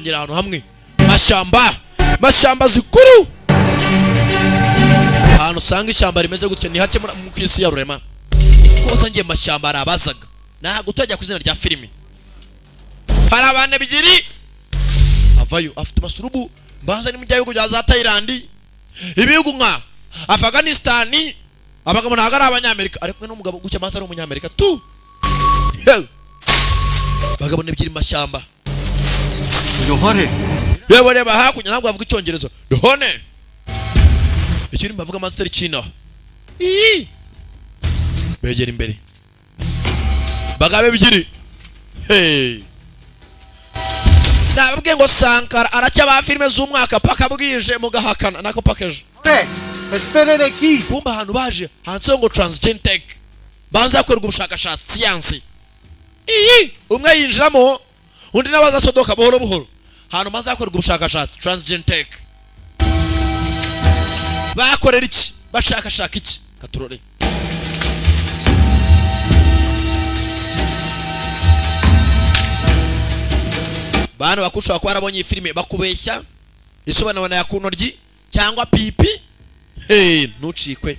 Ngera ahantu hamwe mashyamba, mashyamba zikuru, ahantu usanga ishyamba rimeze gutyo ni hake ku isi ya rurema, kuko utangiye mu mashyamba hari abazaga. Ntabwo utajya ku izina rya filimi. Hari abantu ebyiri avayo afite amasurubu, mbanza ni mu bihugu bya za Thailand, ibihugu nka Afghanistan. Abagabo ntabwo ari Abanyamerika, ari kumwe n'umugabo gutya, maze ari Umunyamerika tu. Yewe. Bagabo ebyiri mu mashyamba. Yohore. Yewe, reba hakurya, ntabwo bavuga Icyongereza. Yohone, ikindi bavuga master China. Ii begera imbere, bagabo ebyiri. Hey, nababwiye ngo Sankara aracya ba filime z'umwaka paka bwije mugahakana nako paka ejo. Esperen aqui. Kumba ahantu baje handitseho ngo Transgene Tech, banza hakorerwa ubushakashatsi, siyansi. Iyi umwe yinjiramo, undi nawe azasodoka buhoro buhoro. Ahantu maze hakorerwa ubushakashatsi, Transgene Tech, bakorera iki? Bashakashaka iki? Katurore. Bantu bakushobora kuba warabonye iyi filime bakubeshya isobanura ya kuntoryi cyangwa pipi. Hey, ntucikwe.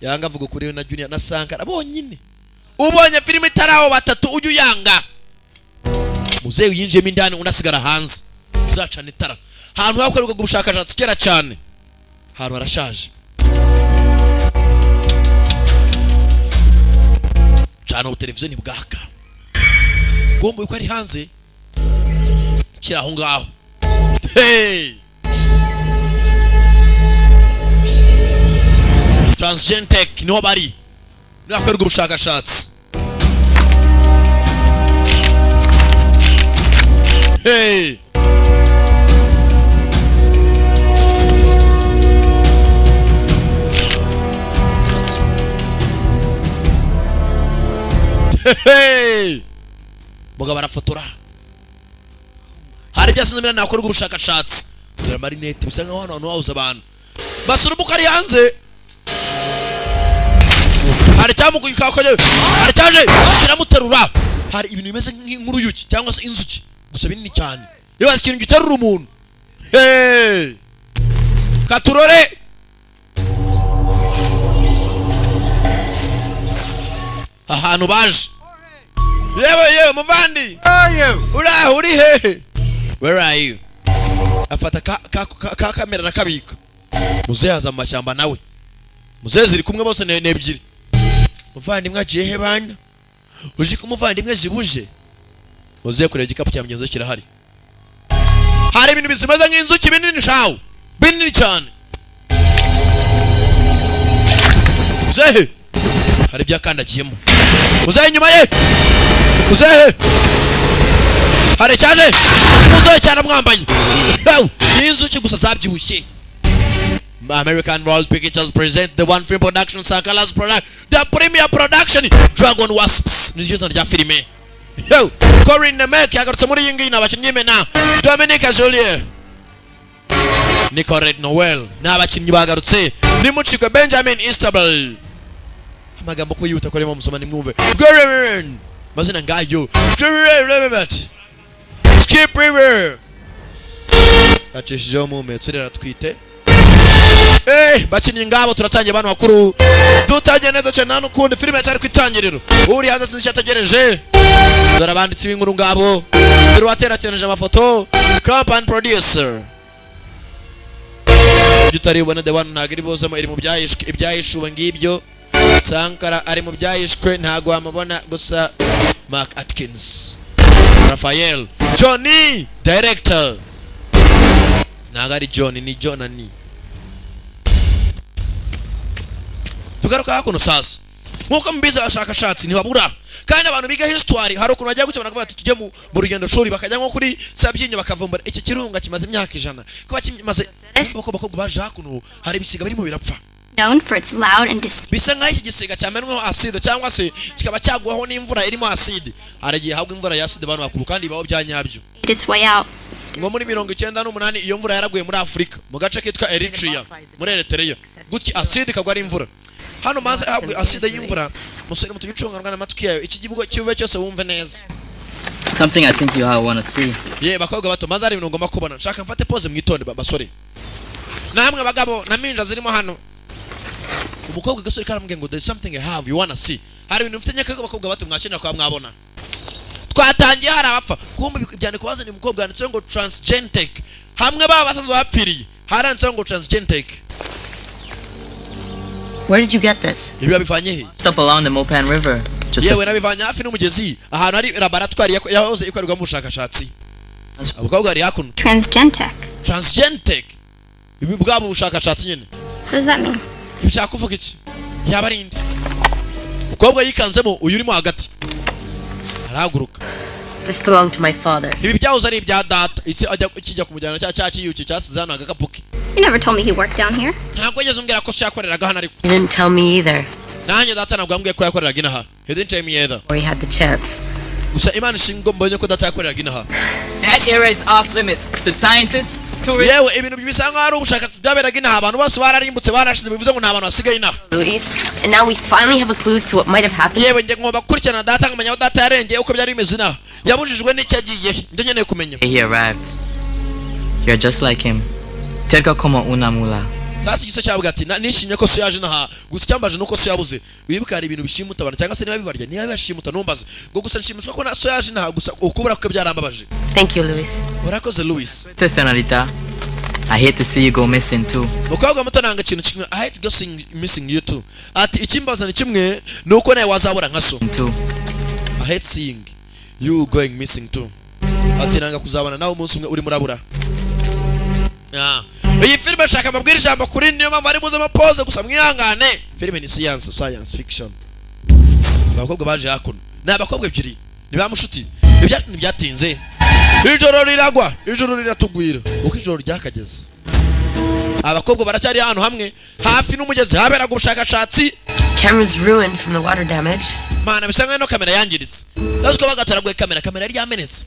Yanga avuga kuri we na Junior na Sankara bonyine. Ubonye filime itari abo batatu ujye uyanga. Muzehe yinjiyemo indani, undi asigara hanze. Uzacana itara ahantu hakorerwaga ubushakashatsi kera cyane, ahantu harashaje. Cana ubu televiziyo ntibwaka, gomba uko ari hanze kiri aho ngaho. Hey! Transgene Tech niho bari, niho hakorerwa ubushakashatsi. Hey! Hey! Mugabo arafotora, hari ibyo asinzemera, nakorerwa ubushakashatsi. Dore amarinete, bisa nkaho hano hantu habuze abantu. Basura ari hanze, hari icyamukuyikakoye, hari cyaje kiramuterura. Hari ibintu bimeze nk'uruyuki cyangwa se inzuki, gusa binini cyane. Ibaze ikintu giterura umuntu. Hey! Katurore. Ahantu baje, yewe yewe muvandi. Are you? Uraho, uri hehe? Where are you? Afata ka kamera arakabika. Muzehe aza mu mashyamba nawe, muzehe ziri kumwe bose ni ebyiri. Muvandimwe agiye he bana? Uzi ko umuvandimwe zibuje? Muzehe kureba igikapu cya mugenzi we kirahari. Hari ibintu bizimeze nk'inzuki binini shawu, binini cyane. Muzehe hari ibyo yakandagiyemo. Muzehe inyuma ye, muzehe hari cyane, muzehe cyane amwambaye. Yaw, ni inzuki gusa zabyibushye. American World Pictures present the One Film Production, Sankara's product, the premier production, Dragon Wasps niryo zina rya filime. Yo, Corin Nemec yagarutse muri iyi ngiyi, ni abakinnyi b'imena. Dominique Julie, Nicolette Noel ni abakinnyi bagarutse. Nimucikwe. Benjamin Easterby, amagambo ko yihuta ko arimo musoma nimwumve. Green, mazina ngayo. Green, Skip River acishijeho umuhumetso rero atwite. Bakinnyi ngabo, turatangiye abantu bakuru, dutangiye neza cyane. Nta n'ukundi filime cyari ku itangiriro, uri hanze sinzi icyo ategereje. Dore abanditsi b'inkuru ngabo, dore uwaterateranije amafoto, company producer. Ibyo utari bubone, The One ntabwo iri buzemo, iri mu byahishwe, ibyahishuwe ngibyo. Sankara ari mu byahishwe, ntabwo wamubona gusa. Mark Atkins, Raphael, Johnny director, ntabwo ari John, ni Jonani. Tugaruka hakuno sasa, nk'uko mubizi abashakashatsi ntibabura, kandi abantu biga history hari ukuntu bajya gutya bakavuga ati tujye mu rugendo shuri, bakajya nko kuri Sabyinyo bakavumbura iki kirunga kimaze imyaka 100 kuba kimaze. Kuko abakobwa baje hakuno, hari ibisiga birimo birapfa. Known for its loud and distinct Bisa nk'aho iki gisiga cyamenweho acide cyangwa se kikaba cyagwaho n'imvura irimo acide. Hari igihe habwa imvura ya acide abantu bakuru, kandi bibaho bya nyabyo. its way out. Ngo muri 98 iyo mvura yaraguye muri Afurika, mu gace kitwa Eritrea, muri Eritrea gutya, acide ikagwa ari imvura. Hano maze habwe acide y'imvura. Musore muto, ucunganwa n'amatwi yayo, iki gihugu kibe cyose wumve neza. Something I think you all want to see. Ye bakobwa bato, maze hari ibintu ngomba kubona. Nshaka mfate pause, mwitonde basore namwe bagabo na minja zirimo hano. Umukobwa gasore karamubwiye ngo "There's something I have you wanna see." Hari ibintu mfite nyaka abakobwa bato mwakenera kuba mwabona. Twatangiye hari abapfa kumva ibyandiko bazanye. Umukobwa handitseho ngo Transgentech, hamwe baba basanzwe bapfiriye haranditseho ngo Transgentech. Where did you get this? Ibi babivanye he? Up along the Mopan River. Just Yewe, nabivanye hafi n'umugezi, ahantu hari laboratwari yahoze ikorerwamo ubushakashatsi. Abakobwa bari hakuno. Transgentech. Transgentech, ibi bwabo ubushakashatsi nyine. What does that mean? Bishaka kuvuga iki? Yaba ari inde? Umukobwa yikanzemo uyu urimo hagati arahaguruka. This belonged to my father. Ibi byahoze ari ibya data. Isi ajya kijya kumujyana cya kiyuki cyasize hano agakapu ke. You never told me he worked down here. Ntabwo wigeze umbwira ko so yakoreraga hano ariko. He didn't tell me either, Nanjye data ntabwo yambwiye ko yakoreraga inaha. He didn't tell me either. or he had the chance. Gusa Imana ishinga mbonye ko data yakoreraga inaha. That area is off limits to scientists, tourists. Yewe, ibintu bisa nkaho ari ubushakashatsi byaberaga inaha, abantu bose bararimbutse, barashize, bivuze ngo nta bantu basigaye inaha. Luis, and now we finally have a clues to what might have happened. Yewe, njye ngomba gukurikirana data nkamenya aho data yarengeye, uko byari bimeze inaha, yabujijwe n'icyo agiye he, ibyo nkeneye kumenya. He arrived. You're just like him. Terco como una mula. Sasa igiso cyavuga ati: "Nishimye ko so yaje inaha, gusa icyambaje nuko so yabuze." Wibuka hari ibintu bishimuta abantu, cyangwa se niba bibarya, niba bibashimuta numbaze ngo. Gusa nshimishwa ko na so yaje inaha, gusa ukubura kwe byarambabaje. Thank you, Luis. Urakoze, Louis. Senorita, I hate to see you go missing too. Mukobwa muto, nanga ikintu kimwe. I hate go missing you too. Ati ikimbaza ni kimwe, ni uko nawe wazabura nka so. Too. I hate seeing you going missing too. Ati nanga kuzabana nawe umunsi umwe urimo urabura. Ah. Iyi filime shaka amabwira ijambo kuri, niyo mpamvu ari buzemo pause, gusa mwihangane. Filime ni science fiction. Abakobwa baje hakuno ni abakobwa ebyiri, ni ba mushuti. Ibyacu ntibyatinze, ijoro riragwa, ijoro riratugwira. Uko ijoro ryakageze, abakobwa baracyari ahantu hamwe hafi n'umugezi haberaga ubushakashatsi. Camera's ruined from the water damage. Mana, bisa nkaho ino kamera yangiritse. Ndazi ko bagataraguye kamera, kamera yari yamenetse.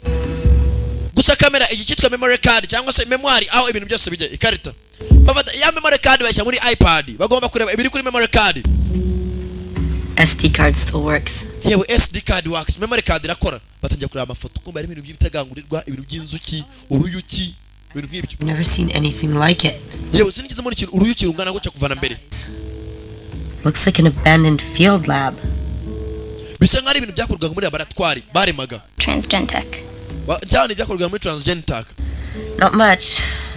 Gusa kamera iki cyitwa memory card cyangwa se memory, aho ibintu byose bijya, ikarita bafata ya memory card bayishyira muri iPad, bagomba kureba ibiri kuri memory card. SD card still works. Yewe, SD card works, memory card irakora. Batangira kureba amafoto, kumva harimo ibintu by'ibitagangurirwa, ibintu by'inzuki, uruyuki, ibintu nk'ibyo. I've never seen anything like it. Yewe, sinigeze mbona ikintu uruyuki rungana gutya kuva na mbere. Looks like an abandoned field lab. Bisa nkaho ari ibintu byakorwaga muri laboratwari baremaga. Transgentech. Cyane ibyakorwaga muri Transgentech. Not much.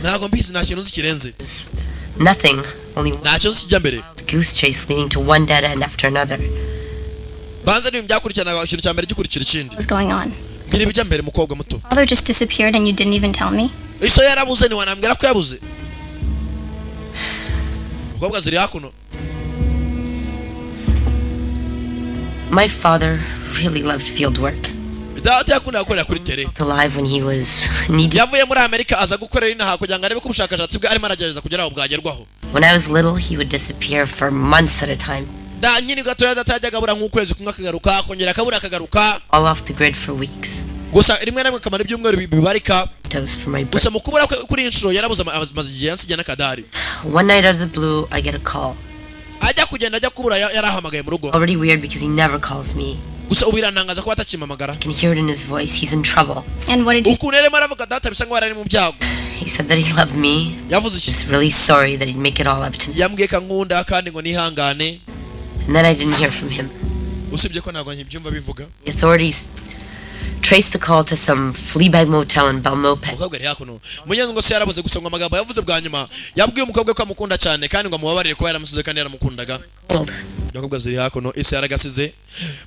Ntabwo mbizi, nta kintu nzi kirenze. Nothing. Only one Ntacyo nzi kijya mbere. goose chase leading to one dead end after another. Banza n'ibintu byakurikiranaga, ikintu cya mbere gikurikira ikindi. What's going on? Mbwira ibijya mbere, mukobwa muto. Father just disappeared and you didn't even tell me? Iso yarabuze, ntiwanambwira ko yabuze? Umukobwa ziri hakuno. My father really loved field work. Data yakundaga gukorera kuri terrain. Alive when he was needed. Yavuye muri Amerika aza gukorera inaha kugira ngo arebe ko ubushakashatsi bwe arimo aragerageza kugera aho bwagerwaho. When I was little, he would disappear for months at a time. Da nkiri gatoya, data yajyaga abura nk'ukwezi kumwe, akagaruka, akongera akabura, akagaruka. All off the grid for weeks. Gusa rimwe na rimwe akamara ibyumweru bibarika. Dose for my birthday. Gusa mu kubura kwe kuri iyi nshuro yarabuze amaze igihe yansigiye n'akadari. One night out of the blue, I get a call. Ajya kugenda, ajya kubura, yarahamagaye mu rugo. Already weird because he never calls me. Gusa ubu birantangaza kuba atakimpamagara. I can hear it in his voice. He's in trouble. And what did you Ukuntu yarimo aravuga data, bisa nkaho yari ari mu byago. He said that he loved me. Yavuze iki? He's really sorry that he'd make it all up to me. Yambwiye ko ankunda kandi ngo nihangane. And then I didn't hear from him. Usibye ko ntabwo nkibyumva bivuga. The authorities traced the call to some fleabag motel in Belmopan. Umukobwa ari hakuno, mugenzi ngo se yarabuze, gusa ngo amagambo yavuze bwa nyuma yabwiye umukobwa ko amukunda cyane kandi ngo amubabarire kuba yaramusize kandi yaramukundaga. Cold. Umukobwa ziri hakuno, isi yaragasize.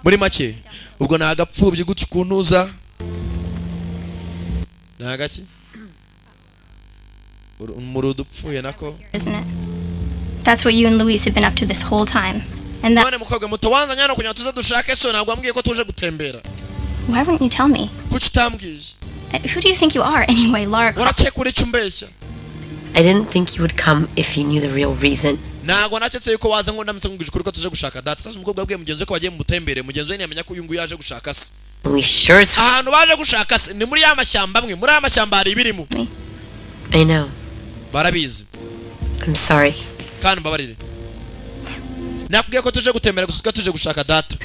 Muri make ubwo ni agapfubyi gutya ukuntu uza ni agaki umurudu upfuye nako. Isn't it? That's what you and Luis have been up to this whole time. And that None mukobwa muto, wanzanye hano kugira ngo tuze dushake so, ntabwo wambwiye ko tuje gutembera. Why wouldn't you tell me? Kuki utambwiye? Who do you think you are anyway, Lara Croft? Urakeka uri icyo umbeshya? I didn't think you would come if you knew the real reason. Ntabwo naketse yuko waza ngo ndamutse nkubwije ukuri ko tuje gushaka data. Sasa umukobwa abwiye mugenzi we ko bagiye mu butembere, mugenzi we ntiyamenya ko uyu nguyu yaje gushaka se. We sure as Ahantu baje gushaka se ni muri ya mashyamba amwe, muri ya mashyamba hari ibirimo. I know. Barabizi. I'm sorry. Kandi mbabarire, nakubwiye ko tuje gutembera gusa, ko tuje gushaka data.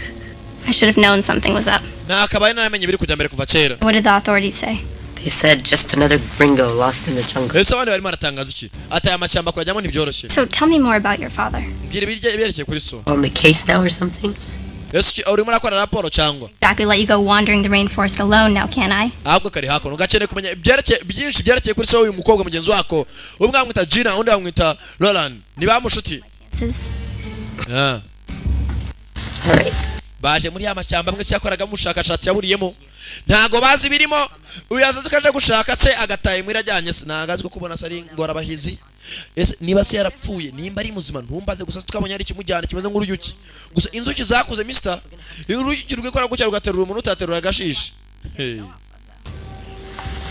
I should have known something was up. Nakabaye naramenye ibiri kujya mbere kuva kera. What did the authorities say? They said just another gringo lost in the jungle. Ese abandi barimo baratangaza iki? Ati aya mashyamba kuyajyamo ntibyoroshye. So tell me more about your father. Mbwira ibyerekeye kuri so. On the case now or something? Ese urimo urakora raporo cyangwa? Exactly let you go wandering the rainforest alone now, can I? Ahubwo kari hakuno gakeneye kumenya ibyerekeye byinshi byerekeye kuri so w'uyu mukobwa mugenzi wako. Umwe bamwita Gina, undi bamwita Roland, ni ba mushuti. Chances? Ah. All right. Baje muri ya mashyamba amwe se yakoragamo ubushakashatsi yaburiyemo, ntago bazi ibirimo. Uyu yazaze ko aje gushaka se, agataha imuhira ajyanye se, ntago azi ko kubona se ari ingorabahizi. Ese niba se yarapfuye, nimba ari muzima, ntumbaze. Gusa tukabonye ari ikimujyana kimeze nk'uruyuki. Gusa inzuki zakuze, mister, uruyuki rwikora gutya rugaterura umuntu utaterura agashishi. Hey.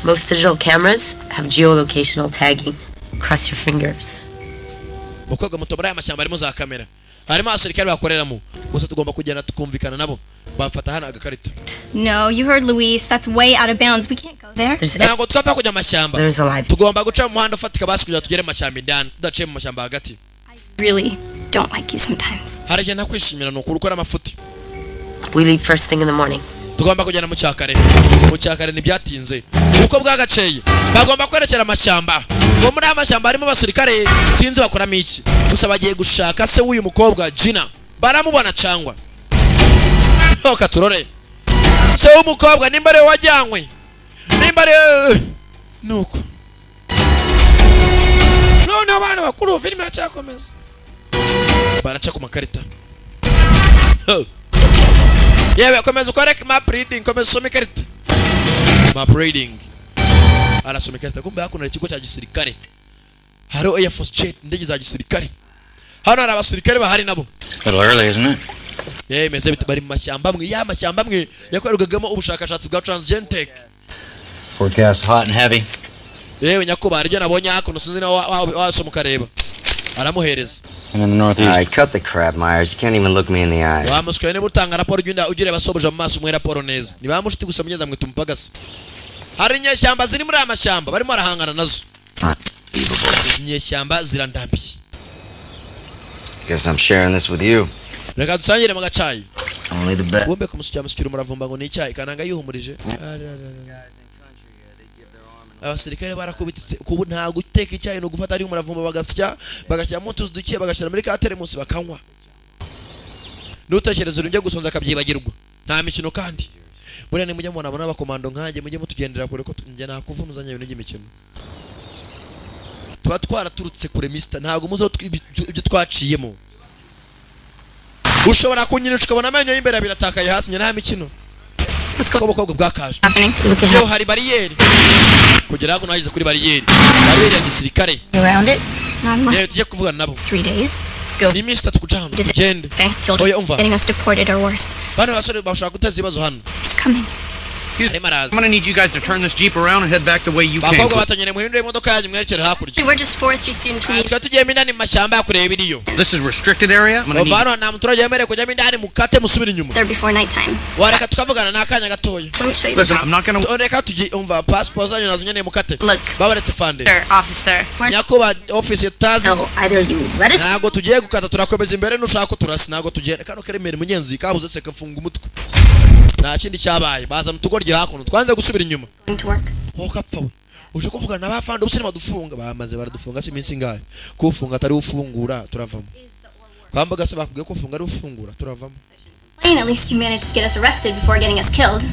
Most digital cameras have geolocational tagging. Cross your fingers. Mukobwa muto, muri aya mashyamba harimo za kamera, harimo abasirikare bakoreramo. Gusa tugomba kugenda tukumvikana nabo. Bafata hano agakarita. No, you heard Luis. That's way out of bounds. We can't go there. There's Ntabwo twapfa kujya mu mashyamba. there's a live Tugomba guca mu muhanda ufatika basi kugira tugere mu mashyamba indani, tudaciye mu mashyamba hagati. I really don't like you sometimes. Hari igihe ntakwishimira, ni ukuri ukora amafuti. We leave first thing in the morning. Tugomba kugenda mu cyakare, mu cyakare. Ntibyatinze uko bwagaceye bagomba kwerekera amashyamba. Ngo muri aya mashyamba harimo abasirikare, sinzi bakoramo iki. Gusa bagiye gushaka se w'uyu mukobwa Gina. Baramubona cyangwa ntoka? Turore se w'umukobwa nimba ariwe wajyanywe, nimba ari nuko. Noneho abana bakuru, filime iracyakomeza, baraca ku makarita. Yewe, komeza ukore map reading, komeza usome ikarita, map reading. Arasoma ikarita, kumbe hakuno hari ikigo cya gisirikare, hariho air force jet, indege za gisirikare. Hano hari abasirikare bahari nabo. A little early, isn't it? Yewe, meze bite? Bari mu mashyamba amwe, ya mashyamba amwe yakorerwagamo ubushakashatsi bwa transgentech. Forecast hot and heavy. Yewe nyakubahwa, ibyo nabonye hakuno sinzi nawe wasoma ukareba. Aramuhereza. And in the northeast. All right, cut the crap, Myers. You can't even look me in the eyes. Wamuswaye, niba utanga raporo ugenda ugireba abasoboje mu maso, umuhe raporo neza. Ni ba mushuti gusa, mugenda mwita umupagasi. Hari inyeshyamba ziri muri aya mashyamba barimo barahangana nazo. Izi nyeshyamba zirandambiye. Guess I'm sharing this with you. Reka dusangire mu gacayi. Only the best. Wumve kumusukira, musukira umuravumba ngo ni icyayi. Kananga yihumurije. Abasirikare barakubitse kubu, nta guteka icyayi, ni ugufata ari umuravumba bagasya, bagashyiramo utuzi duke, bagashyira muri ka teremusi bakanywa. Nutekereza ibintu byo gusonza akabyibagirwa. Nta mikino. Kandi buriya nimujya mubona abona abakomando nkanjye, mujye mutugendera kure, ko njye nakuvunuzanya ibintu by'imikino. Tuba twaraturutse kure, mister, ntabwo muzi aho ibyo twaciyemo. Ushobora kunyinisha ukabona amenyo y'imbere abiri atakaye hasi. Njye nta mikino. What's ko going ubukobwa bwakaje happening? Yewe, hari bariyeri kugera hakuno. Hageze kuri bariyeri, bariyeri ya gisirikare. Around it? Not unless Yewe, tujye kuvugana nabo. it's 3 days. Let's go. Ni iminsi 3 kuca hano, tugende. Okay. You'll Oya, umva. getting us deported or worse. Bano basore bashaka guteza ibibazo hano. He's coming. Arimo araza. I'm gonna need you guys to turn this Jeep around and head back the way you came. Bakobwa batonyere, muhindure imodoka yanyu mwerekere hakurya. We're just forestry students from Ah, twari tugiyemo indani mu mashyamba kureba ibiriyo. This is restricted area. I'm gonna need Hano nta muturage wemerewe kujyamo indani, mukate musubire inyuma. there before nighttime. Wareka tukavugana n'akanya gatoya? Let me show you. Listen, I'm not gonna. Reka tugiye, umva, pasiporo zanyu nazo nkeneye, mukate. Look. Babaretse fande. Sir, officer. Nyakubahwa office tutazi. So either you let us Ntabwo tugiye gukata, turakomeza imbere. Nushaka ko turasa, ntabwo tugenda. Kano karemera mugenzi kabuze se kafunga umutwe. Nta kindi cyabaye, bazana utugoryi hakuno, twanze gusubira inyuma. Going to work. Wowe kapfa we, uje kuvugana n'abafande ubu badufunga. Bamaze baradufunga si iminsi ingahe? Kufunga atari ufungura, turavamo. Kwambaga se bakubwiye ko ufunga ari ufungura, turavamo. Plain, at least you managed to get us arrested before getting us killed.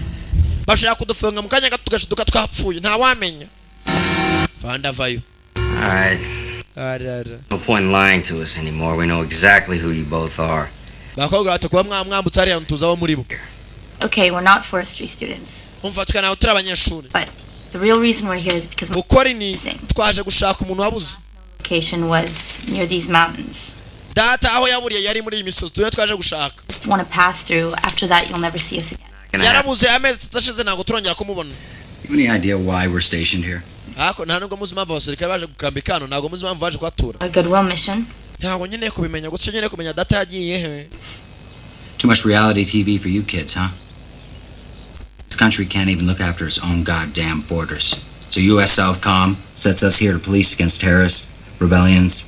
Bashaka kudufunga mu kanya gato tugashiduka twapfuye, ntawamenya. Fande avayo. All right. Arara. No point in lying to us anymore. We know exactly who you both are. Bakobwa bato, kuba mwamwambutse hariya tuzi abo muri bo. Okay, we're not forestry students. Umva, twe ntabwo turi abanyeshuri. But the real reason we're here is because my Gukora ni twaje gushaka umuntu wabuze. location was near these mountains. Data aho yaburiye yari muri iyi misozi, turiyo twaje gushaka. Just want to pass through. After that, you'll never see us again. Yarabuze amezi 3 ashize, ntabwo turongera kumubona. You have any idea why we're stationed here? Ariko nta nubwo muzi impamvu abasirikare baje gukambika hano, ntabwo muzi impamvu baje kuhatura. A goodwill mission. Ntabwo nkeneye kubimenya, gusa icyo nkeneye kumenya, data yagiye he? Too much reality TV for you kids, huh? This country can't even look after its own goddamn borders. So U.S. Southcom sets us here to police against terrorists, rebellions,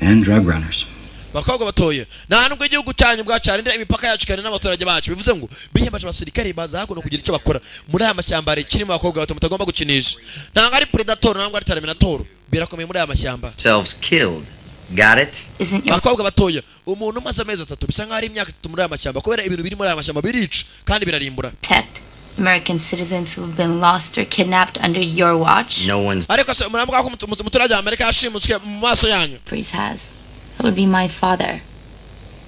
and drug runners. Bakobwa batoye, nta nubwo igihugu cyanyu bwacarindira imipaka yacu kandi n'abaturage bacu. Bivuze ngo biyambaje abasirikare baza hakuno kugira icyo bakora muri aya mashyamba. Hari kirimo abakobwa bato mutagomba gukinisha. Ntabwo ari Predator, ntabwo ari Terminator, birakomeye muri aya mashyamba. Selves killed. Got it? Isn't your Bakobwa batoya, umuntu umaze amezi 3 bisa nkaho ari imyaka 3 muri aya mashyamba, kubera ibintu biri muri aya mashyamba birica kandi birarimbura. Protect American citizens who've been lost or kidnapped under your watch? No one's Ariko se muravuga ko umuturage wa Amerika yashimuswe mu maso yanyu? Freeze has. That would be my father.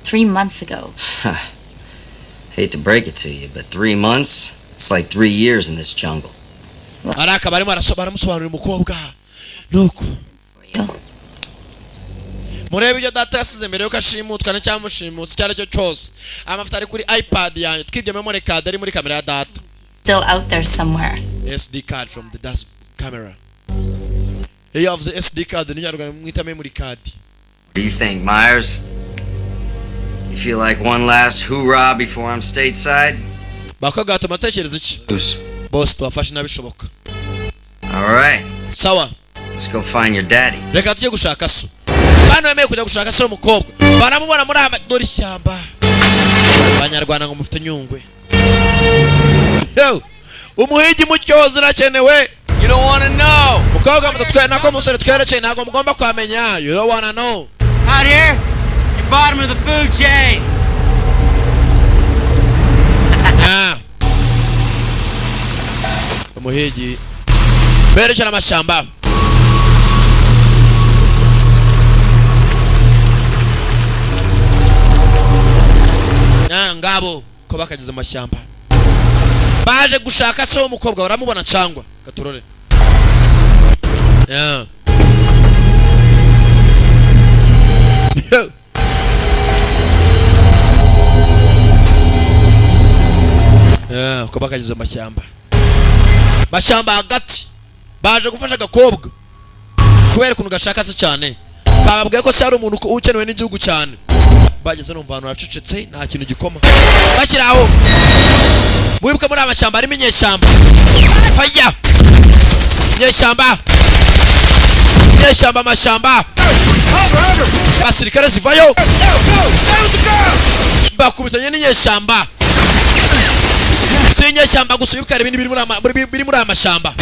3 months ago. Hate to break it to you, but 3 months? It's like 3 years in this jungle. Ari akaba arimo aramusobanurira umukobwa. Nuko murebe ibyo data yasize mbere yuko ashimutwa n'icyamushimutse icyo ari cyo cyose. Amafoto ari kuri iPad yanjye, twibye memory card ari muri kamera ya data. Still out there somewhere. SD card from the dad's camera. Iyo yavuze SD card ni Nyarwanda mwita memory card. What do you think, Myers? You feel like one last hoorah before I'm stateside? Bakobwa bato, muratekereza iki? Bose tubafashe n'abishoboka. All right. Sawa. Let's go find your daddy. Reka tujye gushaka so. Bana bemeye kujya gushaka se w'umukobwa, baramubona muri aya. Dore ishyamba, Abanyarwanda ngo mufite Nyungwe. Yo! Umuhigi mu cyozi urakenewe. You don't want to know. Mukobwa muto twe nako musore twerekeye, ntabwo mugomba kwamenya. You don't wanna know. Out here, you're bottom of the food chain. Ah. Umuhigi berekera amashyamba. Ah, ngabo ko bakageze amashyamba, baje gushaka se w'umukobwa, baramubona cyangwa gaturore. Yeah. Yeah, ko bakageze amashyamba, mashyamba hagati, baje gufasha agakobwa kubera ukuntu gashaka se cyane. Kababwiye ko se ari umuntu ukenewe n'igihugu cyane. Bageze numva ahantu hacecetse, nta kintu gikoma. Bakiri aho, mwibuke muri aya mashyamba harimo inyeshyamba. Haya, inyeshyamba, inyeshyamba, amashyamba, abasirikare zivayo bakubitanye n'inyeshyamba. Si inyeshyamba gusa, wibuke hari ibindi biri muri aya mashyamba.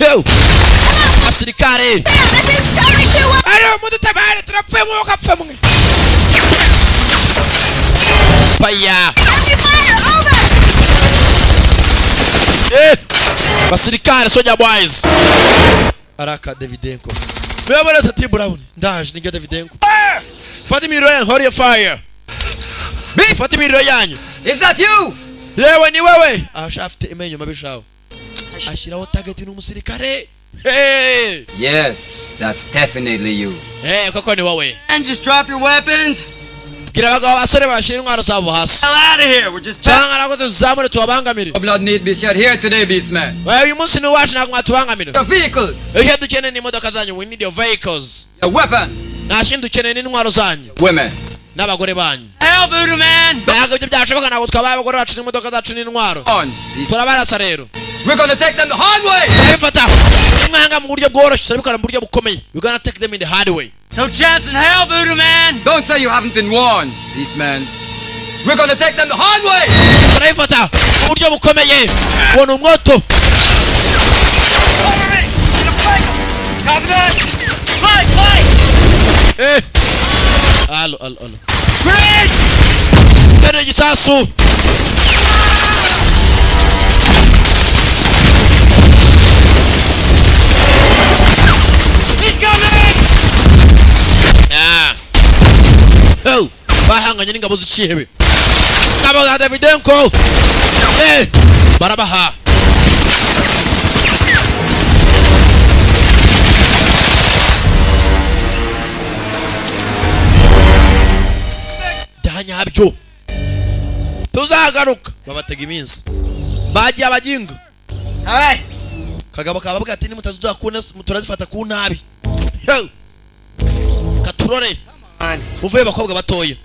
Yo! Abasirikare ari mudutabare, turapfuye, mwuka pfa mwe fire. Eh, basirikare, soldier boys, araka Davidenko Mwebone T Brown, ndaje nige Davidenko. Fata imiriro yanyu, hold your fire. Fata imiriro yanyu. Is that you? Yewe, ni wewe? Asha afite imenyo mabi shawo, ashyiraho target, ni umusirikare. Hey! Yes, that's definitely you. Hey, koko ni wowe. And just drop your weapons. Bwira abagabo, abasore bashyira intwaro zabo hasi. Hell out of here. We're just Cyangwa ntabwo tuzamure tubabangamire. No blood need be shed here today, beast man. Wewe, uyu munsi ni uwacu, ntabwo mwatubangamira. Your vehicles, Icyo dukeneye ni imodoka zanyu. We need your vehicles. your weapons, Nta kindi dukeneye, ni intwaro zanyu women. N'abagore banyu. Hell, Voodoo Man. Ntabwo ibyo byashoboka, ntabwo twabaye abagore bacu n'imodoka zacu n'intwaro. On. Turabarasa rero. We're gonna take them the hard way. Turabifata mwanga mu buryo bworoshye, turabikora mu buryo bukomeye. We gonna take them in the hard way. No chance in hell, Voodoo Man. Don't say you haven't been warned, beast man. We're gonna take them the hard way. Turabifata mu buryo bukomeye. Ubona umwoto. Copy that. Fight, fight. Eh, alo, alo, alo. Grenade. Tene igisasu. Incoming. Ah. Oh, bahanganye n'ingabo z'ikihebe, ingabo za Davidenko. Eh, barabaha. Bya nyabyo tuzagaruka. Babatega iminsi, bagiye abaginga. All right. Kagabo kababwira ati nimutaziduha ku neza turazifata ku nabi. Yo! Katurore muvuye. Bakobwa batoya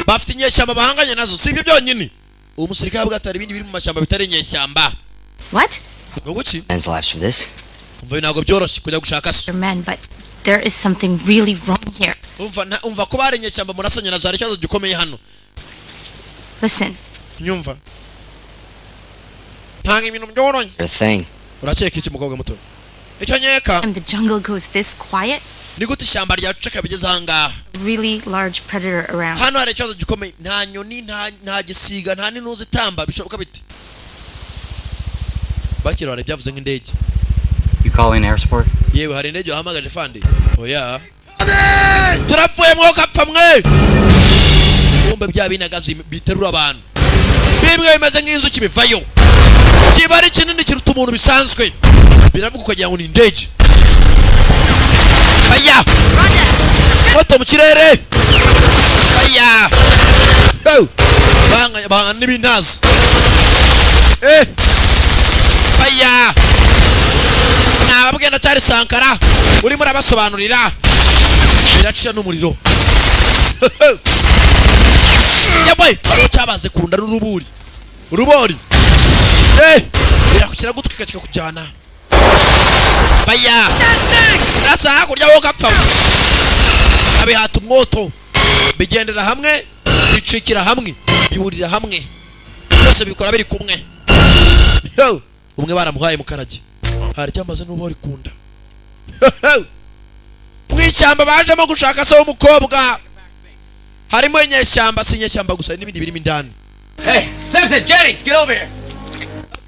bafite inyeshyamba bahanganye nazo. Si ibyo byonyine, uwo musirikare avuga ati hari ibindi biri mu mashyamba bitari inyeshyamba. What? Ngo buki? Man's lives for this. Umva, ibi ntabwo byoroshye kujya gushaka so. Your men, but There is something really wrong here. Umva umva ko bari inyeshyamba murasanye nazo, hari ikibazo gikomeye hano. Listen. Nyumva, ntanga ibintu byoroshye. A thing. Urakeka iki, mukobwa muto? Icyo nkeka, And the jungle goes this quiet. ni gute ishyamba ryaceceka bigeze ahangaha? Really large predator around. Hano hari ikibazo gikomeye, nta nyoni, nta gisiga, nta n'intuzi itamba. Bishoboka bite? Bakira hari ibyavuze nk'indege. You calling air support? Yewe, hari indege wahamagaje, fandi? Oya, turapfuye, mwokapfa mwe. Kumbe bya binagazi biterura abantu bimwe bimeze nk'inzuki bivayo, kiba ari kinini kiruta umuntu bisanzwe, biravuga ukagira ngo ni indege. Aya moto mu kirere, aya. Oh! Banga banga n'ibintazi, eh, aya. Nababwiye, ndacyari Sankara urimo urabasobanurira. Biracira n'umuriro yewe, hariho cyabaze kunda n'uruburi urubori, eh, birakugutwika kikakujyana. Faya rasa hakurya, wowe gapfa. Abihata umwoto, bigendera hamwe, bicikira hamwe, bihurira hamwe, byose bikora biri kumwe. Yo! Umwe baramuhaye mukarage, hari cyamaze n'ubori kunda mu ishyamba bajemo gushaka se w'umukobwa. Harimo inyeshyamba, si inyeshyamba gusa, hari n'ibindi birimo indani. Hey, Simpson, Jennings, get over here.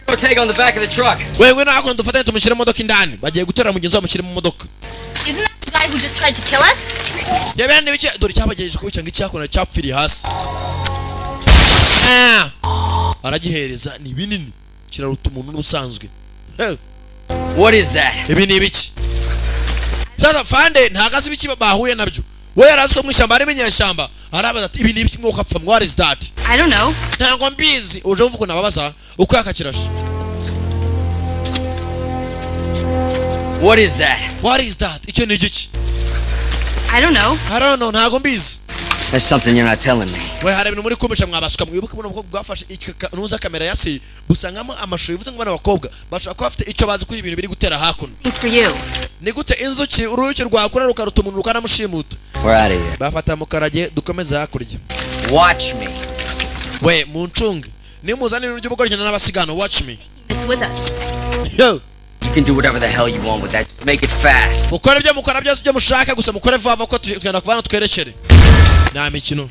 Go take on the back of the truck. Wewe ntabwo dufatanye, tumushyire mu modoka indani. Bagiye gutera mugenzi wabo, mushyire mu modoka. Isn't that the guy who just tried to kill us? Yabera n'ibiki? Dore icyabagejeje kubica ngo icyakora cyapfiriye hasi. Ah! Aragihereza, ni binini, kiraruta umuntu n'ubusanzwe. Hey! What is that? Ibi ni ibiki sasa? Fande ntabwo azi ibiki bahuye nabyo. We yari azi ko mu ishyamba harimo inyeshyamba. Arabaza ati: "Ibi ni ibiki mwuka apfa? What is that?" I don't know. Ntabwo mbizi. Uje uvuga nababaza uko yakakirashe. What is that? What is that? Icyo ni igiki? I don't know. I don't know, ntabwo mbizi. There's something you're not telling me. We, hari ibintu muri kumisha mwabasuka. Mwibuke buno bwoko bwafashe nuza kamera ya se busangamo amashusho, bivuze ngo bano bakobwa bashobora kuba bafite icyo bazi kuri ibintu biri gutera hakuno. For you. Ni gute inzuki, uruyuki rwakura rukaruta umuntu rukanamushimuta? We're out of here. Bafata mukarage, dukomeze hakurya. Watch me. We, muncunge, nimuzana ibintu by'ubugoryi n'abasigano. Watch me. This with us. Yo! You can do whatever the hell you want with that. Just make it fast. Mukore ibyo mukora byose, ibyo mushaka, gusa mukore vuba vuba, ko tugenda kuva hano twerekere. Nta mikino.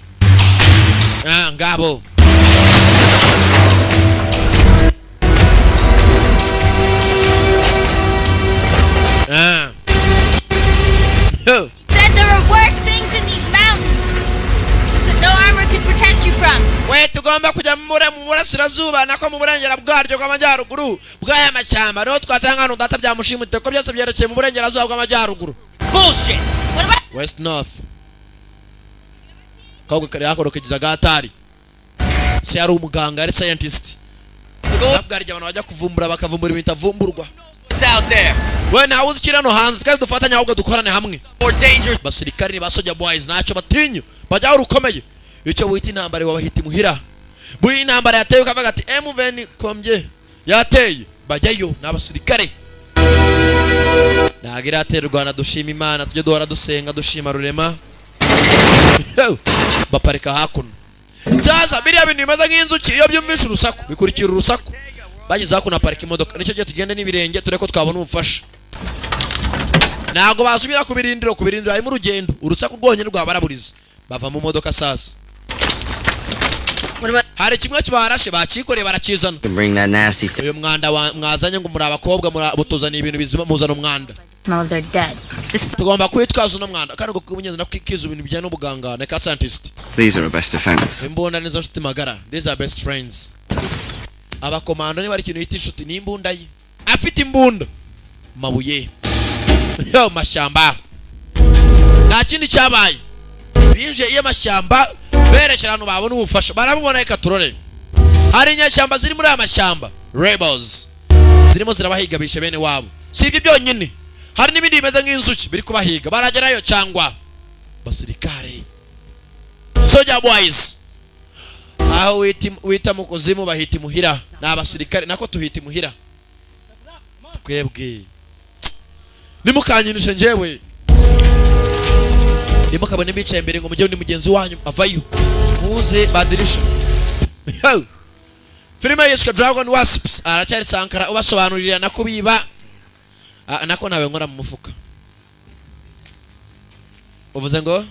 Ah, ngabo. Ah. Yo! Said there were worse things in these mountains that no armor could protect you from. We, tugomba kujya mu burasirazuba, nako mu burengera bwaryo bw'amajyaruguru bw'aya mashyamba, niho twasanga hano data byamushimute, ko byose byerekeye mu burengerazuba bw'amajyaruguru. Bullshit! West north. Kobwa kari hakuno kigize agatari, se yari umuganga, yari scientist. Nabwo hari igihe abantu bajya kuvumbura, bakavumbura ibintu bitavumburwa. What's out there? We, ntawe uzi ikiri hano hanze. Twese dufatanye, ahubwo dukorane hamwe. More dangerous. Basirikare ni ba soldier boys, ntacyo batinya, bajyaho rukomeye. Icyo wita intambara wabahita imuhira. Buri intambara yateye ukavuga ati MVN kombye yateye, bajyayo, ni abasirikare. Ntabwo iratera u Rwanda, dushima Imana, tujye duhora dusenga dushima Rurema. Baparika hakuno. Sasa biriya bintu bimeze nk'inzuki, iyo byumvishe urusaku bikurikira urusaku. Bageze hakuno aparika imodoka. Nicyo gihe tugende n'ibirenge, turebe ko twabona ubufasha. Ntabwo basubira ku birindiro, ku birindiro harimo urugendo, urusaku rwonyine rwabaraburiza. Bava mu modoka sasa. What about Hari kimwe kibarashe, bakikoreye barakizana. You can bring that nasty thing. Uyu mwanda mwazanye ngo muri abakobwa mutuzaniye ibintu bizima, muzana umwanda. Smell of their dead. This Tugomba kwitwaza uno mwanda kandi ngo kumunyenzi nakikiza ibintu bijyanye n'ubuganga na ka scientist. These are our best defense. Imbunda nizo nshuti magara. These are best friends. Abakomando niba ari ikintu yita inshuti ni imbunda ye. Afite imbunda, mabuye yo mashyamba, nta kindi cyabaye. Binjiye iyo amashyamba berekera ahantu babona ubufasha, baramubona. Reka turore, hari inyeshyamba ziri muri aya mashyamba, rebels zirimo zirabahiga, bishe bene wabo. Si ibyo byonyine, hari n'ibindi bimeze nk'inzuki biri kubahiga. Baragerayo cyangwa? Basirikare, soldier boys, aho wita mu kuzimu bahita imuhira. Ni abasirikare, nako tuhita imuhira twebwe. Nimukanyinishe njyewe. Ndimo kabone bicaye imbere ngo mujye undi mugenzi wanyu avayo muze badirisha. Yo! Filime yiswe Dragon Wasps, aracyari Sankara ubasobanurira nako biba. Ah, nako nawe nkora mu mufuka. Uvuze ngo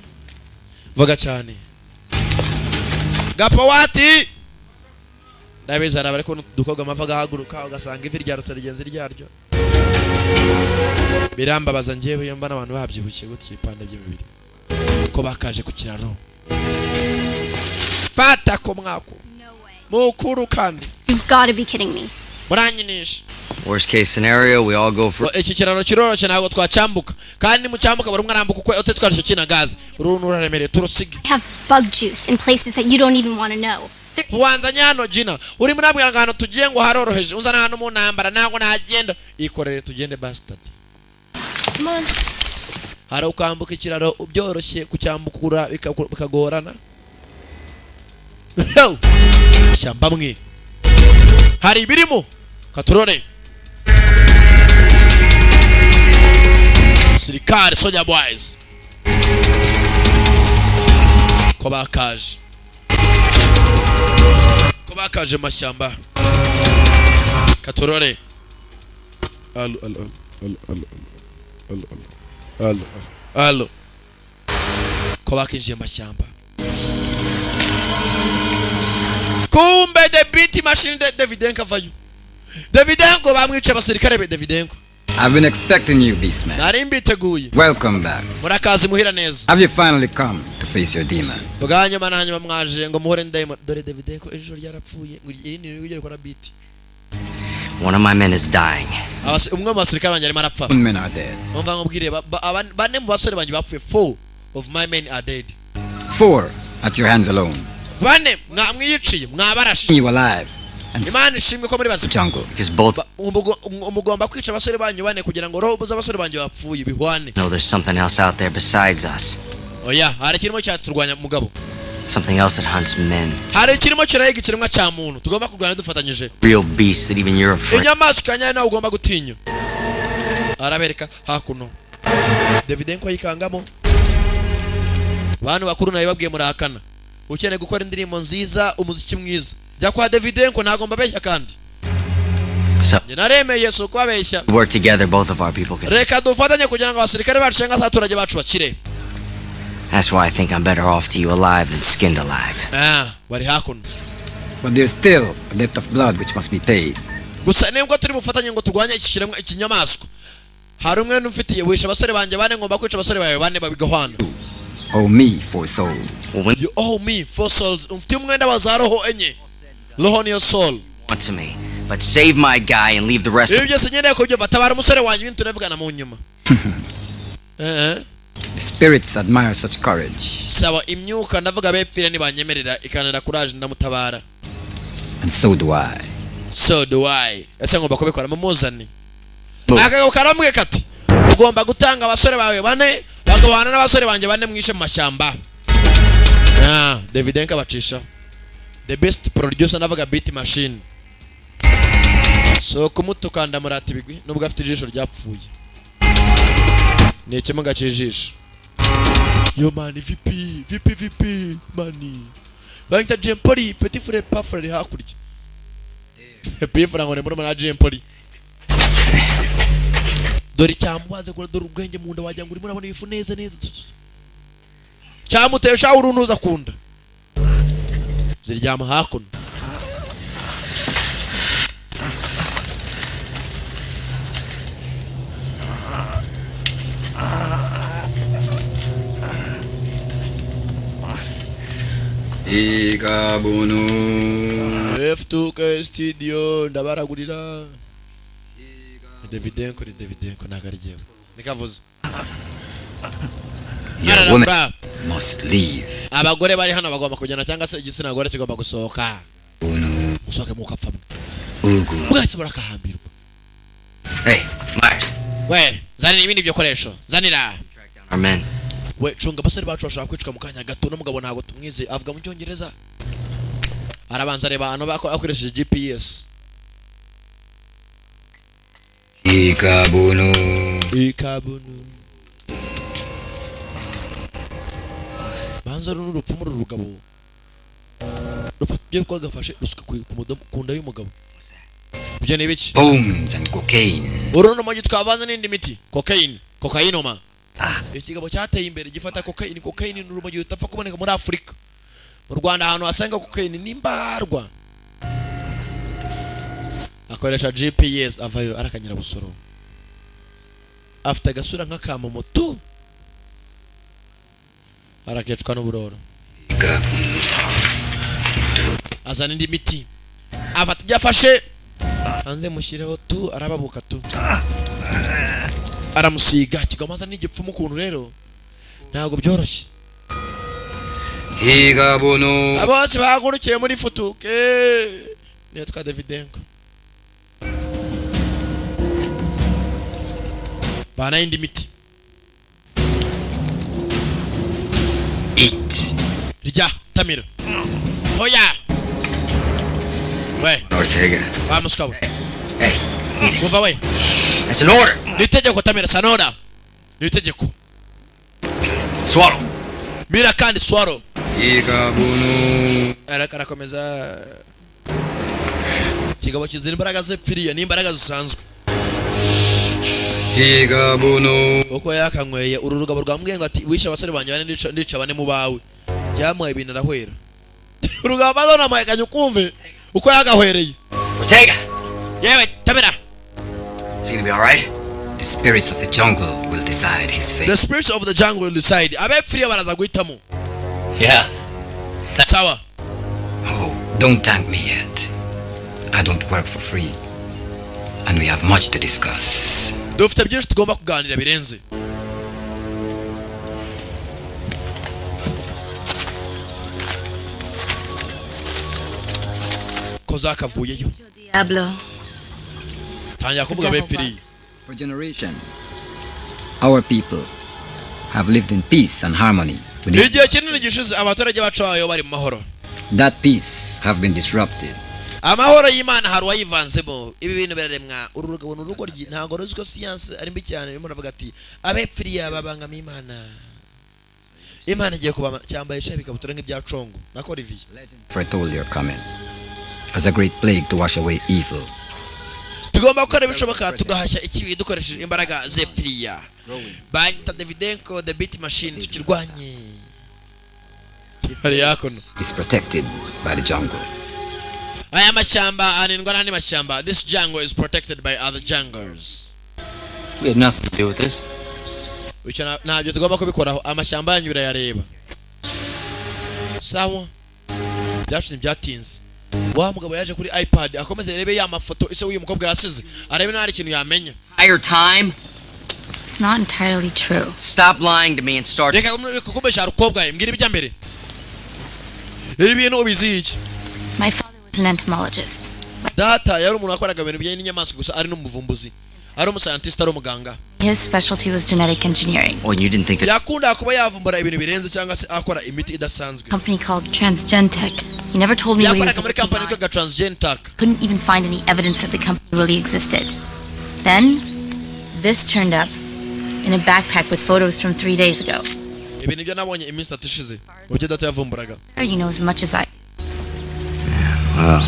vuga cyane Gapawati. Ndabizi hari abari kubona udukobwa amava agahaguruka ugasanga ivi ryarutse rigenzi ryaryo. Birambabaza njyewe iyo mbona abantu babyibushye gutya ibipande by'imibiri ko bakaje ku kiraro. Fata ko mwako mukuru kandi. You've got to be kidding me. Muranyinisha. Worst case scenario, we all go for. Iki kiraro kiroroshye, ntabwo twacyambuka, kandi mucyambuka buri umwe arambuka uko ute twari kina gaze uru ruraremereye turusige. I have bug juice in places that you don't even want to know. There Wanzanye hano Gina, urimo urambwira ngo ahantu tugiye ngo haroroheje, unzana hano mu ntambara, ntabwo nagenda, ikorere tugende, bastard. Come on. Hari ukambuka ikiraro byoroshye, kucyambukura bikagorana. Ishyamba mwe hari ibirimo katurore. Sirikare soldier boys ko bakaje, ko bakaje mu mashyamba katurore. Alo, alo, alo, alo, alo, alo, alo, alo, ko bakinjiye mu mashyamba. Kumbe the beat machine de Davidenko avayo. Davidenko bamwica abasirikare be Davidenko. I've been expecting you, Beastman. Nari mbiteguye. Welcome back. Murakazi muhira neza. Have you finally come to face your demon? Bwa nyuma na nyuma mwaje ngo muhure ndayimo. Dore Davidenko ijisho ryarapfuye, ngo irindi riri kugera kora beat. One of my men is dying. Umwe mu basirikare banjye arimo arapfa. Men are dead. Umva nkubwire, bane mu basore banjye bapfuye. Four of my men are dead. Four at your hands alone. Bane mwiyiciye, mwabarashe. You alive and Imana ishimwe ko muri bazima. jungle. Because both Mugomba kwica abasore banyu bane kugira ngo roho z'abasore banjye bapfuye bihwane. know there's something else out there besides us. Oya, hari ikirimo cyaturwanya mugabo. Something else that hunts men. Hari ikirimo kirahiga ikiremwa cya muntu, tugomba kurwana dufatanyije. Real beasts that even you're afraid. Inyamaswa nyayo nawe ugomba gutinya. Arabereka hakuno, Davidenko yikangamo. Bantu bakuru nabibabwiye murahakana. Ukeneye gukora indirimbo nziza, umuziki mwiza, jya kwa Davidenko, ntabwo mbabeshya kandi. So Njye naremeye, si ukubabeshya. we work together, both of our people can. Reka dufatanye kugira ngo abasirikare bacu cyangwa se abaturage bacu bakire. That's why I think I'm better off to you alive than skinned alive. Ah, bari hakuno. But there's still a debt of blood which must be paid. Gusa nibwo turi bufatanye ngo turwanye iki kiremwa, ikinyamaswa, hari umwe n'umfitiye, wishe abasore banjye bane, ngomba kwica abasore bawe bane babigahwana. Owe me four souls. Well, when You owe me four souls, umfitiye umwenda wa za roho enye, roho niyo soul. you want to me, but save my guy and leave the rest Ibi of byose nkeneye kubyumva, tabara umusore wanjye, ibintu turavugana mu nyuma. Eh. The spirits admire such courage. Sawa, imyuka ndavuga bepfire nibanyemerera ikanira courage ndamutabara. And so do I. So do I. Ese ngomba kubikora? Mumuzane. Akagabo karambwiye kati ugomba gutanga abasore bawe bane bagabana n'abasore banjye bane mwishe mu mashyamba. Ah, Davidenko abacisha the best producer, ndavuga beat machine. So kumutuka ndamurata ibigwi nubwo afite ijisho ryapfuye, ni ikimuga cy'ijisho. Yo man, VP VP VP mani bangita Jempoli, petit frère Pafra ari hakurya. Pifra ngo ni murumuna wa Jempoli. Dore cyamubaze ngo dore ubwenge mu nda, wagira ngo urimo urabona ibifu neza neza. Cyamutesha urunuza kunda ziryama hakuno. Ikabunu. F2K studio ndabaragurira. Davidenko ni Davidenko, ntabwo ari jyewe nikavuze. Your woman Ararabura. must leave. Abagore bari hano bagomba kugenda, cyangwa se igitsina gore kigomba gusohoka. Musohoke mukapfa mwe mwese murakahambirwa. Hey, Myers. We, zanira ibindi bikoresho, zanira. Our men. We, cunga abasore bacu bashobora kwicwa mu kanya gato n'umugabo ntabwo tumwize, avuga mu cyongereza. Arabanza areba ahantu akoresheje GPS. Ikabunu. Ikabunu. Banza runo rupfumu, uru rugabo rufata ibyo rwagafashe, rusuka ku nda y'umugabo. Ibyo ni ibiki? Bones and cocaine. Uru ni urumogi twavanze n'indi miti, cocaine, cocainoma. Ikigabo cyateye imbere gifata cocaine. Cocaine ni urumogi rutapfa kuboneka muri Afurika. Mu Rwanda ahantu wasanga cocaine ni mbarwa. Akoresha GPS, avayo arakanyira busoro, afite agasura nk'akamomo tu, arakecwa n'uburoro. Azana indi miti, afata ibyo afashe hanze, mushyireho tu, arababuka tu, aramusiga kigamaza n'igipfumu. Ukuntu rero ntabwo byoroshye. Higabono. Bose bahagurukiye muri futuke. Nitwa Davidenko. Bana indi miti. Eat. Rya, tamira. Oya we. Ortega. Wa muswa we. Hey, eat it. Kuva we. That's an order. Ni itegeko, tamira, sanora ni itegeko. Swallow. Mira kandi, swallow. Higabono. Arakomeza. Ikigabo kizira imbaraga zepfiriye n'imbaraga zisanzwe. Higabono. Uko yakanyweye, uru rugabo rwambwiye ngo ati wishe abasore banjye bane, ndica bane mu bawe. Byamuhaye ibintu, arahwera. Urugabo maze namuhekanye, ukumve uko yagahwereye. Ortega! Yewe, tamira. Is he gonna be alright? The spirits of the jungle will decide his fate. The spirits of the jungle will decide. Abepfiriye baraza guhitamo. Yeah. Sawa. Oh, don't thank me yet. I don't work for free. And we have much to discuss. Dufite byinshi tugomba kuganira birenze. Ko zakavuyeyo. Diablo. Tangira kuvuga abepfiriye. For generations, our people have lived in peace and harmony with each Igihe kinini gishize abaturage bacu babayeho bari mu mahoro. That peace have been disrupted. Amahoro y'Imana hari uwayivanzemo. Ibi bintu biraremwa. Uru rugabo ni urugoryi, ntabwo ruzi ko siyansi ari mbi cyane. Ririmo ravuga ati abepfiriye babangamiye Imana, Imana igiye kubama. Cyambaye ishami, ikabutura nk'ibya congo nako Olivier. Foretold your coming as a great plague to wash away evil. Tugomba gukora ibishoboka tugahashya ikibi dukoresheje imbaraga zepfiriya. Banyita Davidenko the beat machine. Tukirwanye hari yakono. Is protected by the jungle. Aya mashyamba arindwa n'andi mashyamba. This jungle is protected by other jungles. We had nothing to do with this. Icyo ntabyo tugomba kubikoraho. Amashyamba yanyu birayareba. Sawa, byacu ntibyatinze. Wa mugabo yaje kuri iPad, akomeze arebe ya mafoto ise w'uyu mukobwa yasize, arebe niba hari ikintu yamenya. Entire time? It's not entirely true. Stop lying to me and start. Reka kubesha rukobwa ye. Mbwira ibijya mbere, ibi bintu ubizi iki? My father was an entomologist. Data yari umuntu wakoraga ibintu bijyanye n'inyamaswa gusa, ari n'umuvumbuzi, ari umuscientist, ari umuganga. His specialty was genetic engineering. Oh, and you didn't think that. Yakundaga kuba yavumbura ibintu birenze cyangwa se akora imiti idasanzwe. Company called Transgentech. He never told me what he was Yakoraga muri working kampani on. yitwaga Transgentech. Couldn't even find any evidence that the company really existed. Then, this turned up in a backpack with photos from 3 days ago. Ibi nibyo nabonye iminsi 3 ishize mu byo data yavumburaga. You know as much as I. Well,